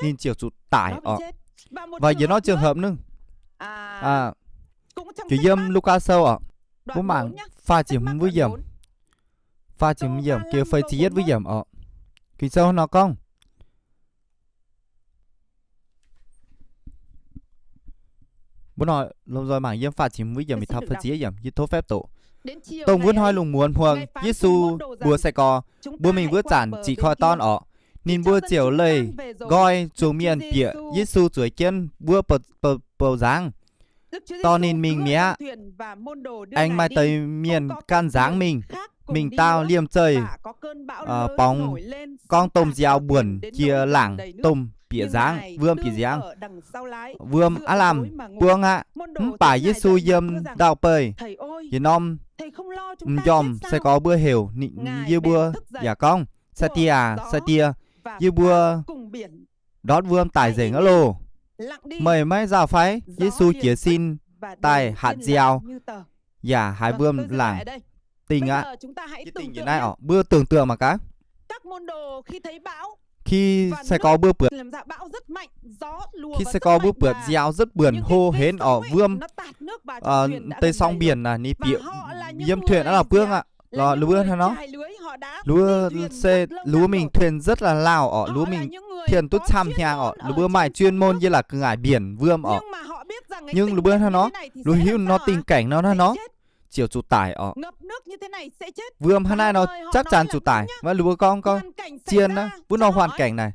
ninh ziouc zuqc daic oc. Và yie nói trường hợp nưng, ziouc yiem Lugaa Sou oc, mbuo mangc faah ziepc hmz wuov yiemc, faah ziepc hmz yiemc geu feix ziepc yietv wuov yiemc oc. Ging-Sou nor gorngv, mbuo nor lomh nzoih mangc yiem faah ziepc hmz wuov yiemc mingh taux feix ziepc yietv yiemc, yie tov phép doqc. Dongh wuov hnoi lungh muonz hmuangx Yesu mbuox sai-gorx mbuo mingh wuov zanc ziqc koi dorn oc. Ninh mbuo ziouc leih nqoi zuangx mienh bieqc Yesu zueiz jienv wuov bou nzangv. Dorh ninh mingh mi'aqv. Aengx maaih deix mienh ganh nzangv mingh, mingh daauh liemh zeih borngz gorngv domh nziaaux mbuonc jiex laangc domh bieqc nzangv, wuom bieqc nziaangv. Wuom aav lamh buangv aqv. Mv baac Yesu yiem ndau-beih yietc norm m'njormh sai-gorx mbuo heuc yie mbuo yaac gorngv, Sai-Die aac, Sai-Die, yie mbuo ndortv wuom daic nzengc aqv loh. Meih maiv nzauh fai? Yesu jiez sin daaih hatc nziaaux, yaac haiz wuom laangc dingh aqv. Dingh njiec naaiv oc, mbuo tưởng tượng mangc gaax. Khi sai-gorx mbuo buatc, khi sai-gorx mbuo buatc nziaaux rất mbuonc hô hến oc, wuom, deix song mbienc naaic ninh bieqc yiem thuyên aqv lorh buangv aqv. Lorh, lu wuov hnangv nor, lu wuov se, lu wuov mingh thuyên rất là lao oc, lu wuov mingh thuyên duqv camv hnyangx oc, lu wuov maaih chuyên môn yie laac ga'ngaaic mbienc wuom oc. Nhưng lu wuov hnangv nor, lu hiuv nor tình cảnh nor hnangv nor, ziouc zuqc daic oc. Wuom hnangv naaiv nor chắc chắn zuqc daic. Mv baac lu wuov gorngv, gorngv zien aqv, wuov norm hoàn cảnh naaic,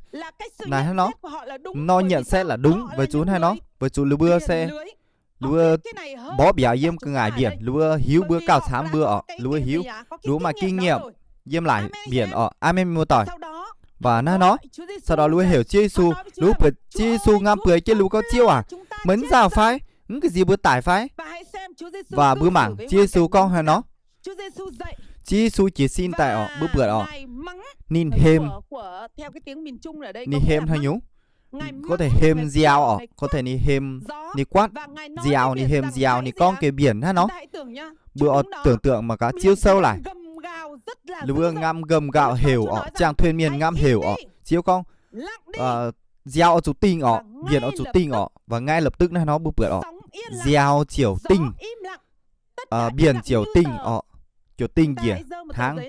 naaic hnangv nor, nor nhận xét là đúng, weic zuqc hnangv nor, weic zuqc lu wuov se, lu wuov mborqv mbiauz yiem ga'ngaaic mbienc, lu wuov hiuv mbuo gauh camv mbuo oc, lu wuov hiuv, lu wuov maaih kinh nghiệm yiem laaic mbienc oc. Aamen, mienh muoz-doic. Và hnangv nor, sau đó lu wuov heuc Ziouv Yesu, lu wuov buatc Ziouv Yesu ngam bueix jienv, lu wuov gorngv, Ziouv aac, meih mv nzauh fai? Mv ga'nziex mbuo daic fai? Và mbuo mangc Ziouv Yesu gorngv haaix nor. Ziouv Yesu jiez sin daaih oc, mbuo buatc oc, ninh hemx, ninh hemx haaix nyungc? Có thể hemx nziaaux oc, có thể ninh hemx, ninh quát nziaaux, ninh hemx nziaaux, ninh gorngv geh mbienc hnangv nor. Mbuo oix tưởng tượng mangc gaax Ziouv Sou laic, lu wuov ngam gầm gạo heuc oc, ziangh thuyên mienh ngam heuc oc. Ziouv gorngv, nziaaux oix zuqc dingh oc, mbienc oix zuqc dingh oc, và ngay lập tức hnangv nor mbuo buatc oc, nziaaux ziouc dingh, mbienc ziouc dingh oc, ziouc dingh njiec hnangv.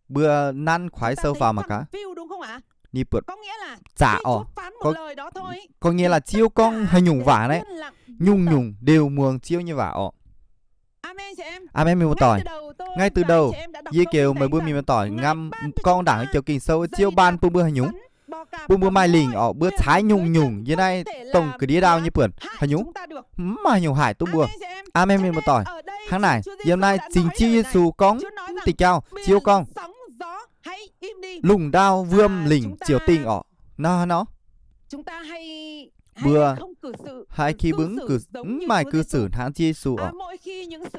Mbuo nanv kuaix sou faaux mangc gaax, ninh buatc zaqc oc. Có nghĩa là Ziouv gorngv haaix nyungc waac naaiv, nyungc-nyungc đều muangx Ziouv nyei waac oc. Aamen, mienh muoz-doic. Ngay từ đầu, yie geux meih mbuo mienh muoz-doic ngam gorngv ndaangc joux Ging-Sou, Ziouv ban bun mbuo haaix nyungc, bun mbuo maaih lingc oc, mbuo caaix nyungc-nyungc yiem naaiv dongh ga'ndiev ndau nyei buonc haaix nyungc, mv maaih haaix nyungc haih duqv mbuo. Aamen, mienh muoz-doic. Hnangv naaic, yiem naaiv zingh Ziouv Yesu gorngv, mv deix jauv Ziouv gorngv, lungh ndau wuom lingc ziouc dingh oc. Nor, nor, mbuo haiz khi mbuo mv maaih cư xử hnangv Ziouv Yesu oc.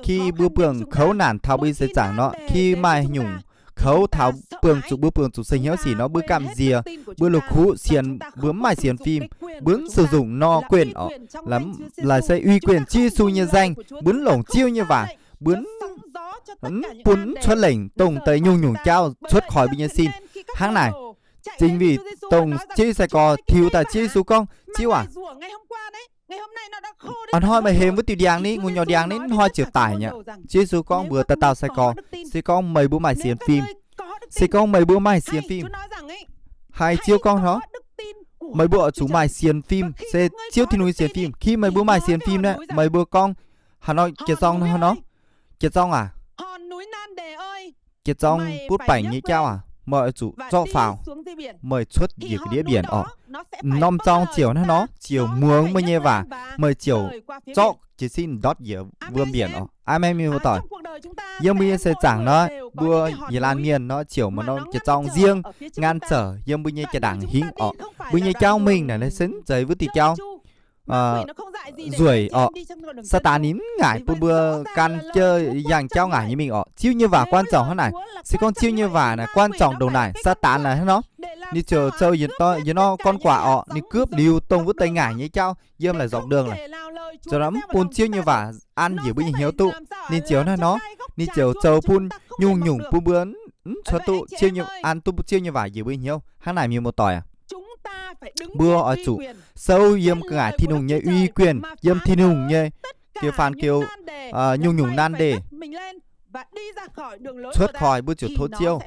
Khi mbuo buangh kouv naanc taux mbuo nyei seix zaangc nor, khi maaih nyungc kouv taux buangh zuqc, mbuo buangh zuqc seng hnyouv sic nor, mbuo gamh nziex, mbuo la'kuqv sienx, mbuo mv maaih sienx fim, mbuo mv sử dụng nor quyền oc, laaix se uy quyền Ziouv Yesu nyei danh, mbuo mv longc Ziouv nyei waac, mbuo mv bun, mv cuotv lengc dongh deix nyungc-nyungc jauv cuotv khỏi mbuo nyei sin. Hnangv naaic, chính vì dongh Ziouv sai-gorx tiux daaih, Ziouv Yesu gorngv, Ziouv aac, A'hnoi meih hemx wuov diuh ndiangx ni, ngu'nyuoz ndiangx ni, hnoi ziouc daic nyei. Ziouv Yesu gorngv mbuox dauh dauh sai-gorx, se gorngv meih mbuo maaih sienx fim, se gorngv meih mbuo maaih sienx fim, haiz Ziouv gorngv nor, meih mbuo oix zuqc maaih sienx fim, se Ziouv Tin-Hungh nyei sienx fim. Khi meih mbuo maaih sienx fim naaic, meih mbuo gorngv haaix nor, jiex zorng nor, haaix nor, jiex zorng aac, jiex zorng butv baengc nyei jauv aac, meih oix zuqc zorqv faaux, meih cuotv njiec ga'ndiev mbienc orqc. M'normh zorng ziouc naaiv nor, ziouc muangx meih nyei waac, meih ziouc zorqv jiez sin ndortv njiec wuom mbienc orqc. Aamen, mienh muoz-doic. Yiem mbuo nyei seix zaangc nor, mbuo yietc laanh mienh nor ziouc maaih norm jiex zorng nziang, ngan za'gengh yiem mbuo nyei jaa-ndaangc hingv orqc. Mbuo nyei jauv mingh naaic se mv zeiz wuov diuh jauv nzueic orqc. Saadaan ninh mv ngaaic bun mbuo gan jienv yangh jauv ngaaic nyei mingh orqc. Ziouv nyei waac 关键 hnangv naaic. Se gorngv Ziouv nyei waac naaic 关键 ndongc naaic, Saadaan naaic hnangv nor, ninh ziouc zoux yietc norm gorn-guaac orqc, ninh gupv liuz dongh wuov deix ngaaic nyei jauv yiem laaic zorc เรื่อง lorqc. Zoux nor mv bun Ziouv nyei waac an njiec mbuo nyei hnyouv duqv. Ninh ziouc hnangv nor, ninh ziouc zoux bun nyungc-nyungc bun mbuo mv cuotv duqv Ziouv nyei, an duqv Ziouv nyei waac njiec mbuo nyei hnyouv. Hnangv naaic, mienh muoz-doic aac, mbuo oix zuqc souv yiem ga'ngaaic Tin-Hungh nyei uy quyền, yiem Tin-Hungh nyei, geu faan geu, nyungc-nyungc nan ndeic cuotv koi, mbuo ziouc tov Ziouv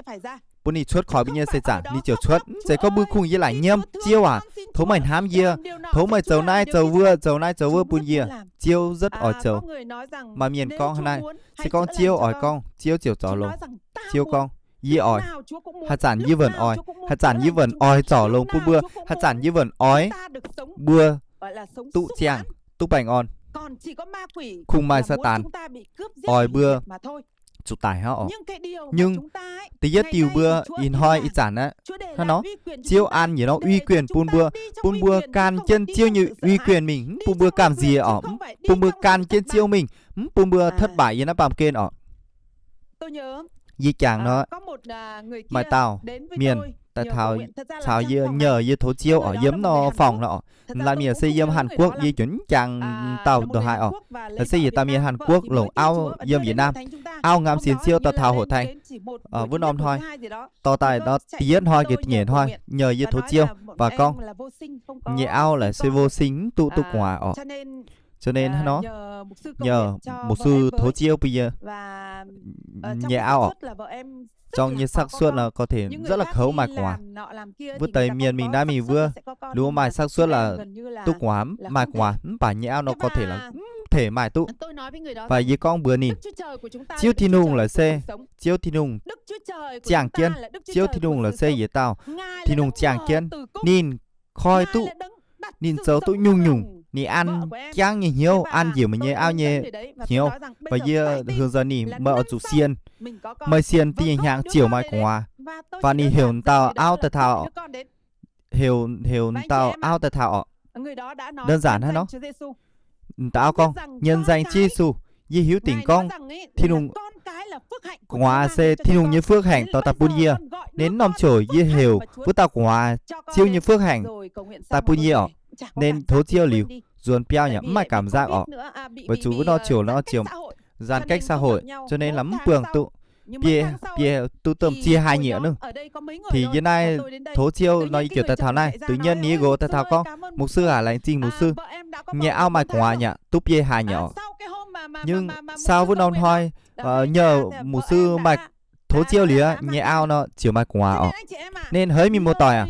bun ninh cuotv koi mbuo nyei seix zaangc, ninh ziouc cuotv. Mv zeiz gorngv mbuo kungx yie laaic nyiemv, Ziouv aac, tov meih hnamv yie, tov meih zoux naaiv zoux wuov, zoux naaiv zoux wuov bun yie. Ziouv rất oix zoux. Maaih mienh gorngv hnangv naaiv, se gorngv Ziouv oix gorngv, Ziouv ziouc zorc longx. Ziouv gorngv, yie oix. Haaix zanc yie wonc oix, haaix zanc yie wonc oix zorc longx bun mbuo, haaix zanc yie wonc oix mbuo duqv ziangh, duqv baengh orn. Kungx maaih Saadaan oix mbuo zuqc daic hnangv orqc. Nhưng da'yietv diuc mbuo ih hnoi ih zanc aqv, hnangv nor, Ziouv an yietc norm uy quyền bun mbuo, bun mbuo gan jienv Ziouv nyei uy quyền mingh, mv bun mbuo gamh nziex orqc, bun mbuo gan jienv Ziouv mingh, mv bun mbuo thất bại yiem naaiv baamh gen orqc. Yie jangx nor, maaih dauh mienh daaih taux, caux yie nyei, yie tov Ziouv orqc, yiem norm phòng nor orqc. Laanh mienh se yiem Hàn Quốc, yie juangc jangx dauh ndongc haaix orqc. Laaix se yietc dauh mienh Hàn Quốc longc auv yiem Việt Nam. Auv nqamv sienx Ziouv daaih taux hội thánh wuov norm hnoi, dorh daaih nor da'yietv hnoi geh da'nyeic hnoi, nyei yie tov Ziouv, waac gorngv, nyei auv laaix se vô sinh, mv duqv duqv gu'nguaaz orqc. Cho nên hnangv nor, nhờ mục sư tov Ziouv bun yie, nyei auv orqc, trong những xác suất là có thể rất là khéo maaih gu'nguaaz. Wuov deix mienh mingh naaiv mingh wuov, liuz maaih xác suất là duqv gu'nguaaz, maaih gu'nguaaz, mv baac nyei auv nor có thể là mv thể maaih duqv. Và yie gorngv mbuox ninh, Ziouv Tin-Hungh laaix se Ziouv Tin-Hungh ziangh jienv, Ziouv Tin-Hungh laaix se yietc dauh Tin-Hungh ziangh jienv. Ninh koi duqv, ninh zoux duqv nyungc-nyungc, ninh an jangv nyei hnyouv, an njiec meih nyei auv nyei hnyouv. Và yie heuc nzengc ninh, meih oix zuqc sienx. Meih sienx da'nyeic hnyangx ziouc maaih gu'nguaaz. Và ninh heuc dauh auv daaih taux, heuc, heuc dauh auv daaih taux orqc. Đơn giản hnangv nor. Dauh auv gorngv, nhân danh Chúa Giêsu, yie hiuv dingc gorngv Tin-Hungh, gu'nguaaz se Tin-Hungh nyei phước hạnh dorh daaih bun yie. Nên norm ziouc yie heuc wuov dauh gu'nguaaz Ziouv nyei phước hạnh daaih bun yie orqc. Nên tov Ziouv liuz, nzuonx biauv yaac mv maaih cảm giác orqc. Weic zuqc wuov norm ziouc nor ziouc giãn cách xã hội, cho nên là mv buangh duqv, biei, biei duqv domh cie haaix nyieqc nor. Thì yie naaiv tov Ziouv nor yie ziouc daaih taux naaiv, tự nhiên ninh nqox daaih taux gorngv, mục sư aac, laengz zingh mục sư, nyei auv maaih gu'nguaaz aqv, duqv biei haaix nyieqc orqc. Nhưng sau wuov norm hnoi, nhờ mục sư maaih tov Ziouv liuz, nyei auv nor ziouc maaih gu'nguaaz orqc. Nên hỡi mienh muoz-doic aac,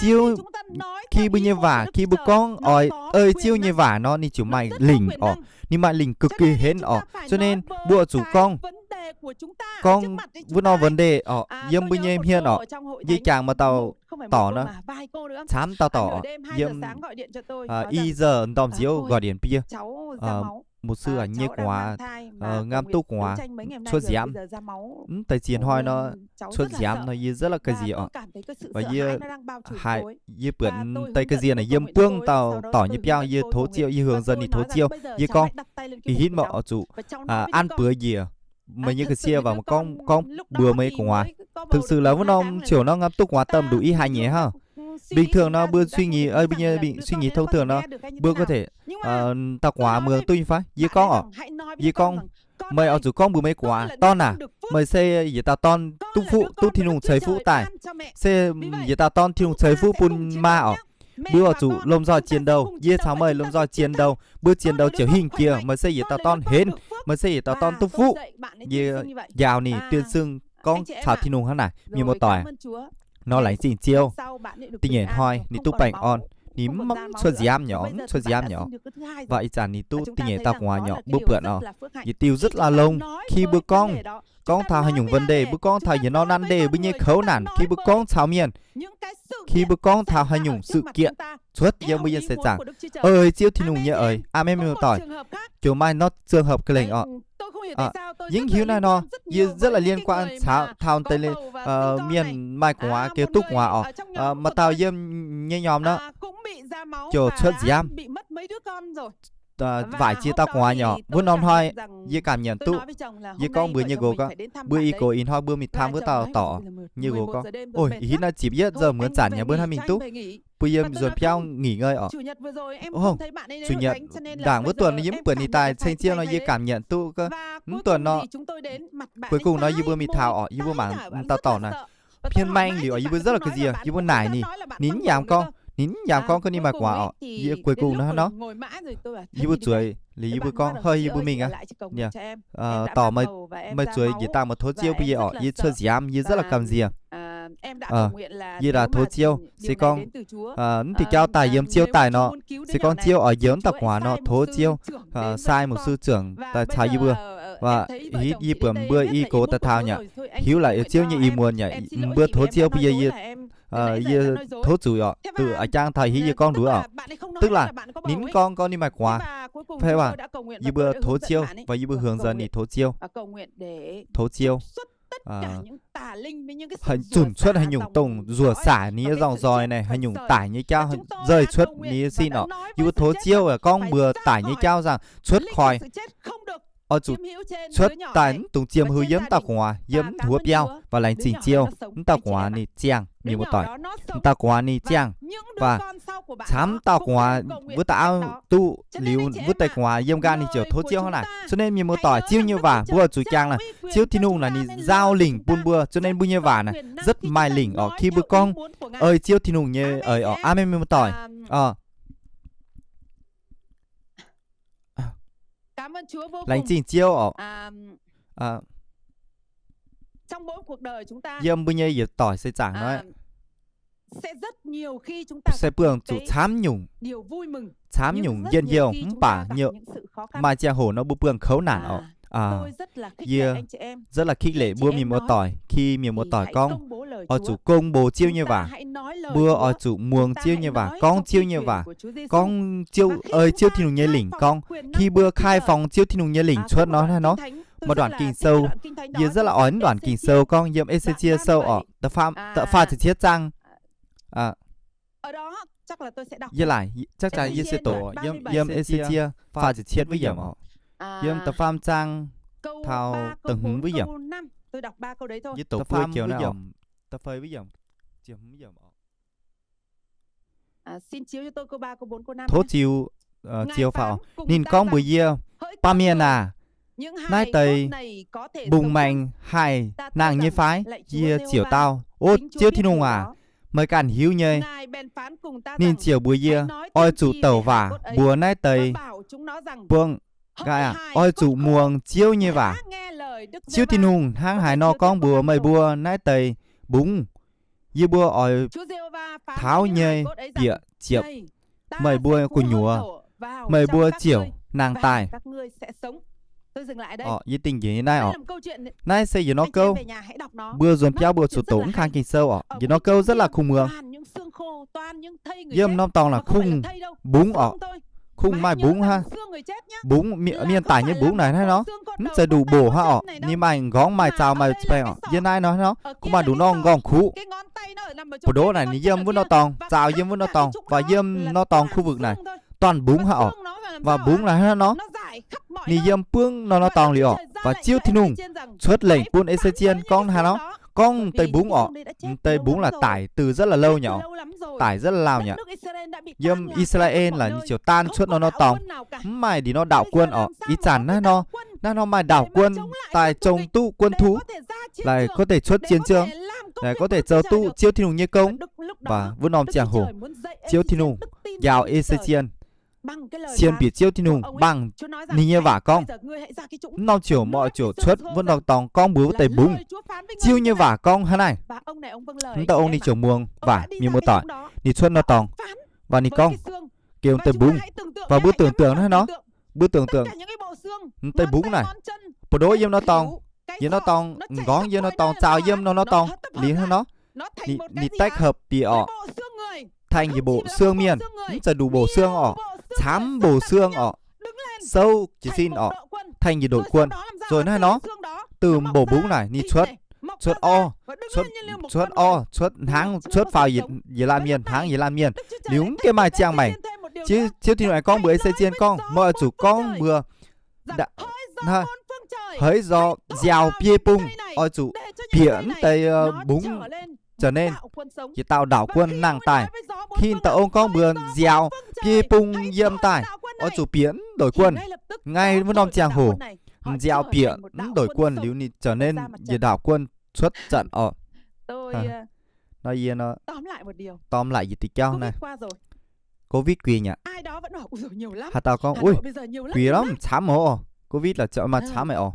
Ziouv, khi mbuo nyei waac, khi mbuo gorngv oix ei Ziouv nyei waac nor, ninh ziouc maaih lingc orqc. Ninh maaih lingc cực kỳ hến orqc. Cho nên mbuo zuqc gorngv, gorngv wuov norm vấn đề orqc, yiem mbuo nyei hmien orqc. Yie jangx maaih dauh dorc nor, camv dauh dorc orqc, yiem i giờ ndorm nziouv gọi điện bie, mục sư aac, nyei gu'nguaaz, ngam duqv gu'nguaaz, cuotv nziaamv. Mv deix ziex hnoi nor, cuotv nziaamv nor yie rất là kasic orqc. Và yie haiz, yie buatc deix kasic naaic yiem buangv dauh dorc nyei biauv, yie tov Ziouv, yie heuc nzengc ninh tov Ziouv, yie gorngv, ih hitv meih oix zuqc an buoz njiec meih nyei kasic và meih gorngv, gorngv mbuox meih nyei gu'nguaaz. Thực sự là wuov norm ziouc nor ngam duqv gu'nguaaz domh nduqc i haaix nyieqc hnangv. Bình thường nor mbuo suy nghĩ, mbuo nyei suy nghĩ thông thường nor, mbuo có thể, dauh gu'nguaaz muangx duqv nyei fai? Yie gorngv orqc, yie gorngv, meih oix zuqc gorngv mbuox meih gu'nguaaz, Con à, meih se yietc dauh dorn duqv fuqv, duqv Tin-Hungh ceix fuqv daaih. Se yietc dauh dorn Tin-Hungh ceix fuqv bun maa orqc. Mbuo oix zuqc lomh nzoih chiến đấu. Yie caux meih lomh nzoih chiến đấu. Mbuo chiến đấu ziouc hingh jiex. Meih se yietc dauh dorn henv. Meih se yietc dauh dorn duqv fuqv. Yie njaaux ninh tuyên xưng gorngv caux Tin-Hungh hnangv naaic, mienh muoz-doic. Nor laengz zingh Ziouv. Da'nyeic hnoi ninh duqv baengh orn, ninh mv cuotv nziaamv nyei, mv cuotv nziaamv nyei. Waac ih zanc ninh duqv da'nyeic dauh gu'nguaaz nyei, mbuo buatc oc, yietc diuh rất là lông khi mbuo gorngv, gorngv taux haaix nyungc vấn đề, mbuo gorngv taux yietc norm nan đề, mbuo nyei kouv naanc, khi mbuo gorngv caux mienh, khi mbuo gorngv taux haaix nyungc sự kiện cuotv yiem mbuo nyei seix zaangc, ei Ziouv Tin-Hungh nyei eix. Aamen, mienh muoz-doic. Ziouc maaih norm trường hợp ga'lengc oc. Yie mv hiuv naaiv nor, yie rất là liên quan caux taux deix mienh maaih gu'nguaaz, gengh duqv gu'nguaaz oc. Maaih dauh yiem nyei norm nor ziouc cuotv nziaamv, waaic ziex dauh gu'nguaaz nyei oc. Wuov norm hnoi yie cảm nhận duqv, yie gorngv mbuox nyei nqox gorngv, mbuo i gox ih hnoi mbuo mingh thăm wuov dauh dorc. Nyei nqox gorngv, ôi, ih hitv naaiv ziepc yietv giờ, muonz zanc nyei mbuo hnangv mingh duqv, mbuo yiem nzuonx biauv nghỉ ngơi oc. Ov, chủ nhật ndaangc wuov tuần yie mv buatc ninh daaih, ceng Ziouv nor yie cảm nhận duqv, mv tuần nor, cuối cùng nor yie mbuo mingh taux oc, yie mbuo mangc dauh dorc naaic, hmien maeng liuz oc, yie mbuo rất là ga'nziex, yie mbuo naaic ninh, ninh mv nyaam gorngv, ninh mv nyaam gorngv ninh maaih gu'nguaaz oc. Yie cuối cùng nor hnangv nor, yie mbuo zueiz liuz yie mbuo gorngv, hơi, yie mbuo mingh aqv. Dorc, meih zueiz njiec dangh meih tov Ziouv bun yie oc, yie cuotv nziaamv, yie rất là ga'nziex. Yie daaih tov Ziouv, se gorngv mv diuh jauv daaih yiem Ziouv daaih nor, se gorngv Ziouv oix njoux mv dauh gu'nguaaz nor, tov Ziouv sai mục sư trưởng daaih caux yie mbuo, hitv yie buatc mbuo i gox daaih taux nyei, hiuv laaix Ziouv nyei ih muonz nyei, mbuo tov Ziouv bun yie, yie tov zuqc oc, duqv a'jangv taux hitv yie gorngv nduov oc. Tức là ninh mv gorngv, gorngv ninh maaih gu'nguaaz, fai waac, yie mbuo tov Ziouv, và yie mbuo hướng dẫn ninh tov Ziouv, tov Ziouv zunc cuotv haaix nyungc dongh nzuov saaix ninh nyei nzorng nzoih naaic, haaix nyungc daic nyei jauv nzeiz cuotv ninh nyei sin oc. Yie mbuo tov Ziouv gorngv mbuo daic nyei jauv nzangc cuotv koi, oix zuqc cuotv daaih mv dungx ziemx hux yiem mv dauh gu'nguaaz, yiem mv huov biauv, và laengz zingh Ziouv, mv dauh gu'nguaaz ninh ziangh, mienh muoz-doic. Mv dauh gu'nguaaz ninh ziangh, và camv mv dauh gu'nguaaz wuov dauh auv duqv liuz, wuov deix gu'nguaaz yiem nqaang ninh ziouc tov Ziouv hnangv naaic. Cho nên mienh muoz-doic, Ziouv nyei waac mbuo oix zuqc jangx naaic, Ziouv Tin-Hungh naaic ninh nzauh lingc bun mbuo, cho nên mbuo nyei waac naaic rất maaih lingc oc. Khi mbuo gorngv ei Ziouv Tin-Hungh nyei eix oc. Aamen, mienh muoz-doic. Laengz zingh Ziouv oc. Yiem mbuo nyei yietc doic seix zaangc nor, se buangh zuqc camv nyungc, camv nyungc njien-youh, mv baac maaih ziangh hoc nor mbuo buangh kouv naanc oc. Yie rất là khích lệ mbuo mienh muoz-doic, khi mienh muoz-doic gorngv, oix zuqc công bố Ziouv nyei waac. Mbuo oix zuqc muangx Ziouv nyei waac, gorngv Ziouv nyei waac, gorngv Ziouv, ei Ziouv Tin-Hungh nyei lingc gorngv. Khi mbuo khai phóng Ziouv Tin-Hungh nyei lingc cuotv nor, hnangv nor, maaih đoạn Kinh Sâu, yie rất là oix mv đoạn Kinh Sâu gorngv yiem Ê-xê-cie Sâu oc, da'faam, da'faam ziepc cietv zaang. Yie laaic, chắc chắn yie se doqc yiem, yiem Ê-xê-cie faah ziepc cietv wuov yiemc oc. Yiem da'faam zaang taux da'hmz wuov yiemc. Yie doqc buo joux naaiv oc. Da'feix wuov yiemc, ziepc hmz yiemc oc. Tov Ziouv, Ziouv faaux. Ninh gorngv mbuox yie, Baamh mienh aac, naaiv deix mbungh maengx haih nangh nyei fai? Yie ziouc dau, O Ziouv Tin-Hungh aac, meih ganh hiuv nyei. Ninh ziouc mbuox yie, Oix zuqc douc waac mbuox naaiv deix buangh nqaai aac, oix zuqc muangx Ziouv nyei waac. Ziouv Tin-Hungh hnangv haaix nor gorngv mbuox meih mbuo naaiv deix mbungv, yie mbuo oix taux nyei bieqc ziepc meih mbuo gu'nyuoz, meih mbuo ziouc nangh daaih. Yie dingh njiec nyei naaiv oc. Naaiv se yietc norm gouv. Mbuo nzuonx biauv mbuo zuqc doqc mv kang Ging-Sou oc. Yietc norm gouv rất là khủng muang. Yiem norm dorngx naaic kungx mbungv oc. Kungx maaih mbungv hnangv. Mbungv, mienh daic nyei mbungv naaic hnangv nor, mv zeiz nduqc mboc hnangv oc. Ninh maaih nqorngv maaih zaux maaih baengh oc. Yiem naaiv nor hnangv nor, kungx maaih nduqc norm nqorngv-kuqv. Buoz-ndoqv naaic ninh yiem wuov norm dorngx, zaux yiem wuov norm dorngx, và yiem norm dorngx khu vực naaic, toàn mbungv hnangv oc. Và mbungv naaic hnangv nor, ninh yiem buangv norm norm dorngx liuz oc. Và Ziouv Tin-Hungh cuotv lengc bun Ê-se-cien gorngv hnangv nor, gorngv deix mbungv oc. Deix mbungv là tải từ rất là lâu nhỉ oc. Tải rất là lâu nhỉ. Yiem I^saa^laa^en là ninh ziouc tan cuotv norm norm dorngx, mv maaih ndin norm đảo quân oc. Ih zanc naaiv nor, naaiv nor maaih đảo quân daaih zong duqv quân thù, là có thể xuất chiến trường. Naaiv gorngv deix zoux duqv Ziouv Tin-Hungh nyei gong. Mv baac wuov norm ziangh hoc Ziouv Tin-Hungh njaaux E^se^sie sienx bieqc Ziouv Tin-Hungh, mv baac ninh nyei waac gorngv, mv norm ziouc meih oix zuqc cuotv wuov norm dorngx gorngv mbuox wuov deix mbungv. Ziouv nyei waac gorngv hnangv naaiv. Mv dauh ong ninh ziouc muangx waac, mienh muoz-doic. Ninh cuotv norm dorngx, mv baac ninh gorngv, geu deix mbungv. Mv baac mbuo tưởng tượng hnangv nor, mbuo tưởng tượng deix mbungv naaic, ba'ndoqv yiem norm dorngx, yiem norm dorngx, m'nqorngv yiem norm dorngx, zaaux yiem norm dorngx liuz hnangv nor, ninh, ninh tách hợp bieqc orqc, thành njiec bộ xương mienh, mv zeiz nduqc bộ xương orqc, camv bộ xương orqc, souv jiez sin orqc, thành njiec đội quân. Nzunc naaiv nor, từ bổ búng naaic ninh cuotv, cuotv orv, cuotv orv, cuotv hnangv, cuotv faaux yietc laanh mienh, hnangv yietc laanh mienh, liuz mv gaengh maaih ziangh maengc. Ziouv Tin-Hungh aengx gorngv mbuox E^se^sie gorngv, meih oix zuqc gorngv mbuox haaix nor, nziaaux biei bung, oix zuqc bieqc mv deix mbungv, trở nên yietc dauh đảo quân nangh daaih. Khi dauh ong gorngv mbuox nziaaux biei bung yiem daaih, oix zuqc bieqc mv đội quân. Ngay wuov norm ziangh hoc, nziaaux bieqc mv đội quân liuz ninh trở nên yietc đảo quân xuất trận orqc. Nor yie nor, tóm lại yietc diuh jauv naaiv, Covid guic aqv. Haaix dauh gorngv, uix, guic lorqc, camv oc, Covid la'zioux maaih camv oc.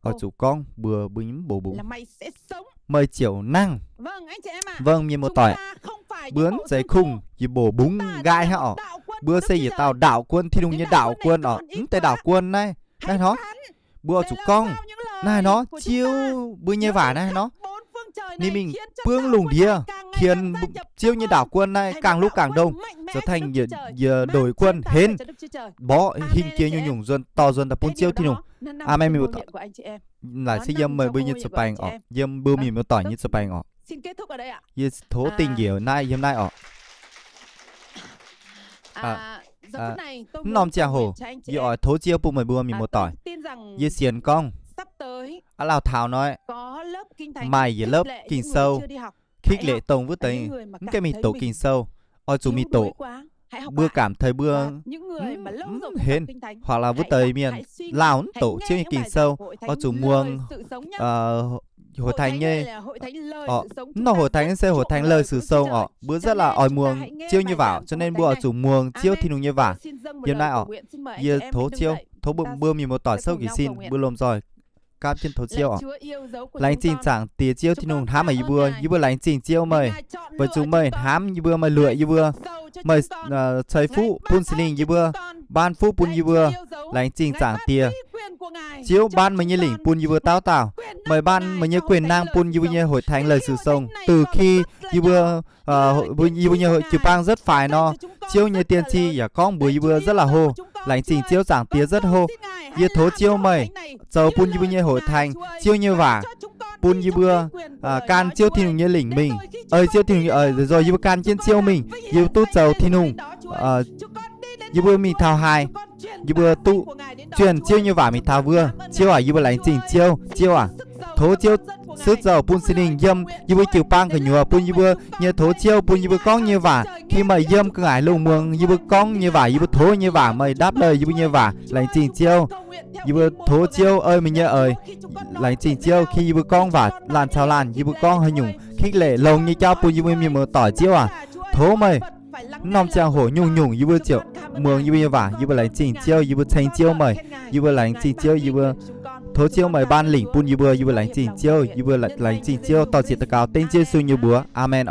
Oix zuqc gorngv mbuox mbuo nyei mv bouc mbungv, meih ziouc nangh. Vâng, mienh muoz-doic, mbuo mv zeiz kungx yietc bouc mbungv nqaai hnangv orqc. Mbuo se yietc dauh đảo quân, Tin-Hungh nyei đảo quân orqc. Mv deix đảo quân naaiv, naaiv hnoi mbuo oix zuqc gorngv naaiv hnoi Ziouv mbuo nyei waac naaiv hnoi. Ninh mingh buangv lungh ndiev, qienx Ziouv nyei đảo quân naaiv càng lúc càng đông, trở thành yietc đội quân henv, mborqv hingh jiex nyungc-nyungc nzuonx dorh nzuonx daaih bun Ziouv Tin-Hungh. Aamen. Laaic se yiem meih mbuo nyei ziepc baengx orqc, yiem mbuo mienh muoz-doic nyei ziepc baengx orqc. Yie tov dingh njiec naaiv yiem naaiv orqc. Mv norm ziangh hoc yie oix tov Ziouv bun meih mbuo mienh muoz-doic. Yie sienx gorngv aav lauh taux nor maaih yietc lớp Ging-Sou, khích lệ dongh wuov deix mv gaengh mingh doqc Ging-Sou, oix zuqc mingh doqc. Mbuo cảm thấy mbuo mv henv, hoặc là wuov deix mienh lauh mv doqc Ziouv nyei Ging-Sou, oix zuqc muangx hội thánh nyei orqc. Mv nor hội thánh se hội thánh lời sự sống orqc. Mbuo rất là oix muangx Ziouv nyei waac, cho nên mbuo oix zuqc muangx Ziouv Tin-Hungh nyei waac. Yiem naaiv orqc, yie tov Ziouv, tov mbuo, mbuo mienh muoz-doic souv jiez sin, mbuo lomh nzoih gapv jienv tov Ziouv orqc. Laengz zingh Zaangc Diex Ziouv Tin-Hungh hnamv meih yie mbuo. Yie mbuo laengz zingh Ziouv meih, weic zuqc meih hnamv yie mbuo, meih luoqc yie mbuo, meih ceix fuqv bun Singx Lingh yie mbuo, ban fuqv bun yie mbuo. Laengz zingh Zaangc Diex, Ziouv ban meih nyei lingc bun yie mbuo dauh dauh. Meih ban meih nyei quyền năng bun yie mbuo nyei hội thánh lời sự sống. Từ khi yie mbuo, yie mbuo nyei jiu-baang rất phải nor, Ziouv nyei tiên tri yaac gorngv mbuox yie mbuo rất là hô. Laengz zingh Ziouv Zaangc Diex rất hô. Yie tov Ziouv meih zoux bun yie mbuo nyei hội thánh Ziouv nyei waac, bun yie mbuo gan Ziouv Tin-Hungh nyei lingc mingh. Ei Ziouv Tin-Hungh nyei eix nzoih yie mbuo gan jienv Ziouv mingh, yie mbuo duqv zoux Tin-Hungh. Yie mbuo mingh taux haaix, yie mbuo duqv juonh Ziouv nyei waac mingh taux wuov. Ziouv aac, yie mbuo laengz zingh Ziouv. Ziouv aac, tov Ziouv siev zouv bun Singx Lingh yiem yie mbuo jiu-baang gu'nyuoz, bun yie mbuo nyei tov Ziouv, bun yie mbuo gorngv nyei waac. Khi meih yiem ga'naaiv lungh muangx yie mbuo gorngv nyei waac, yie mbuo tov nyei waac, meih đáp lời yie mbuo nyei waac. Laengz zingh Ziouv. Yie mbuo tov Ziouv ei meih nyei eix. Laengz zingh Ziouv, khi yie mbuo gorngv waac laanh caux laanh, yie mbuo gorngv haaix nyungc khích lệ longx nyei jauv bun yie mbuo mienh muoz-doic, Ziouv aac, tov meih mv norm ziangh hoc nyungc-nyungc yie mbuo ziouc muangx yie mbuo nyei waac. Yie mbuo laengz zingh Ziouv, yie mbuo ceng Ziouv meih. Yie mbuo laengz zingh Ziouv, yie mbuo tov Ziouv meih ban lingc bun yie mbuo. Yie mbuo laengz zingh Ziouv, yie mbuo laengz zingh Ziouv, dor-ziec daux gaux dengv Ziouv Yesu nyei mbuox. Aamen.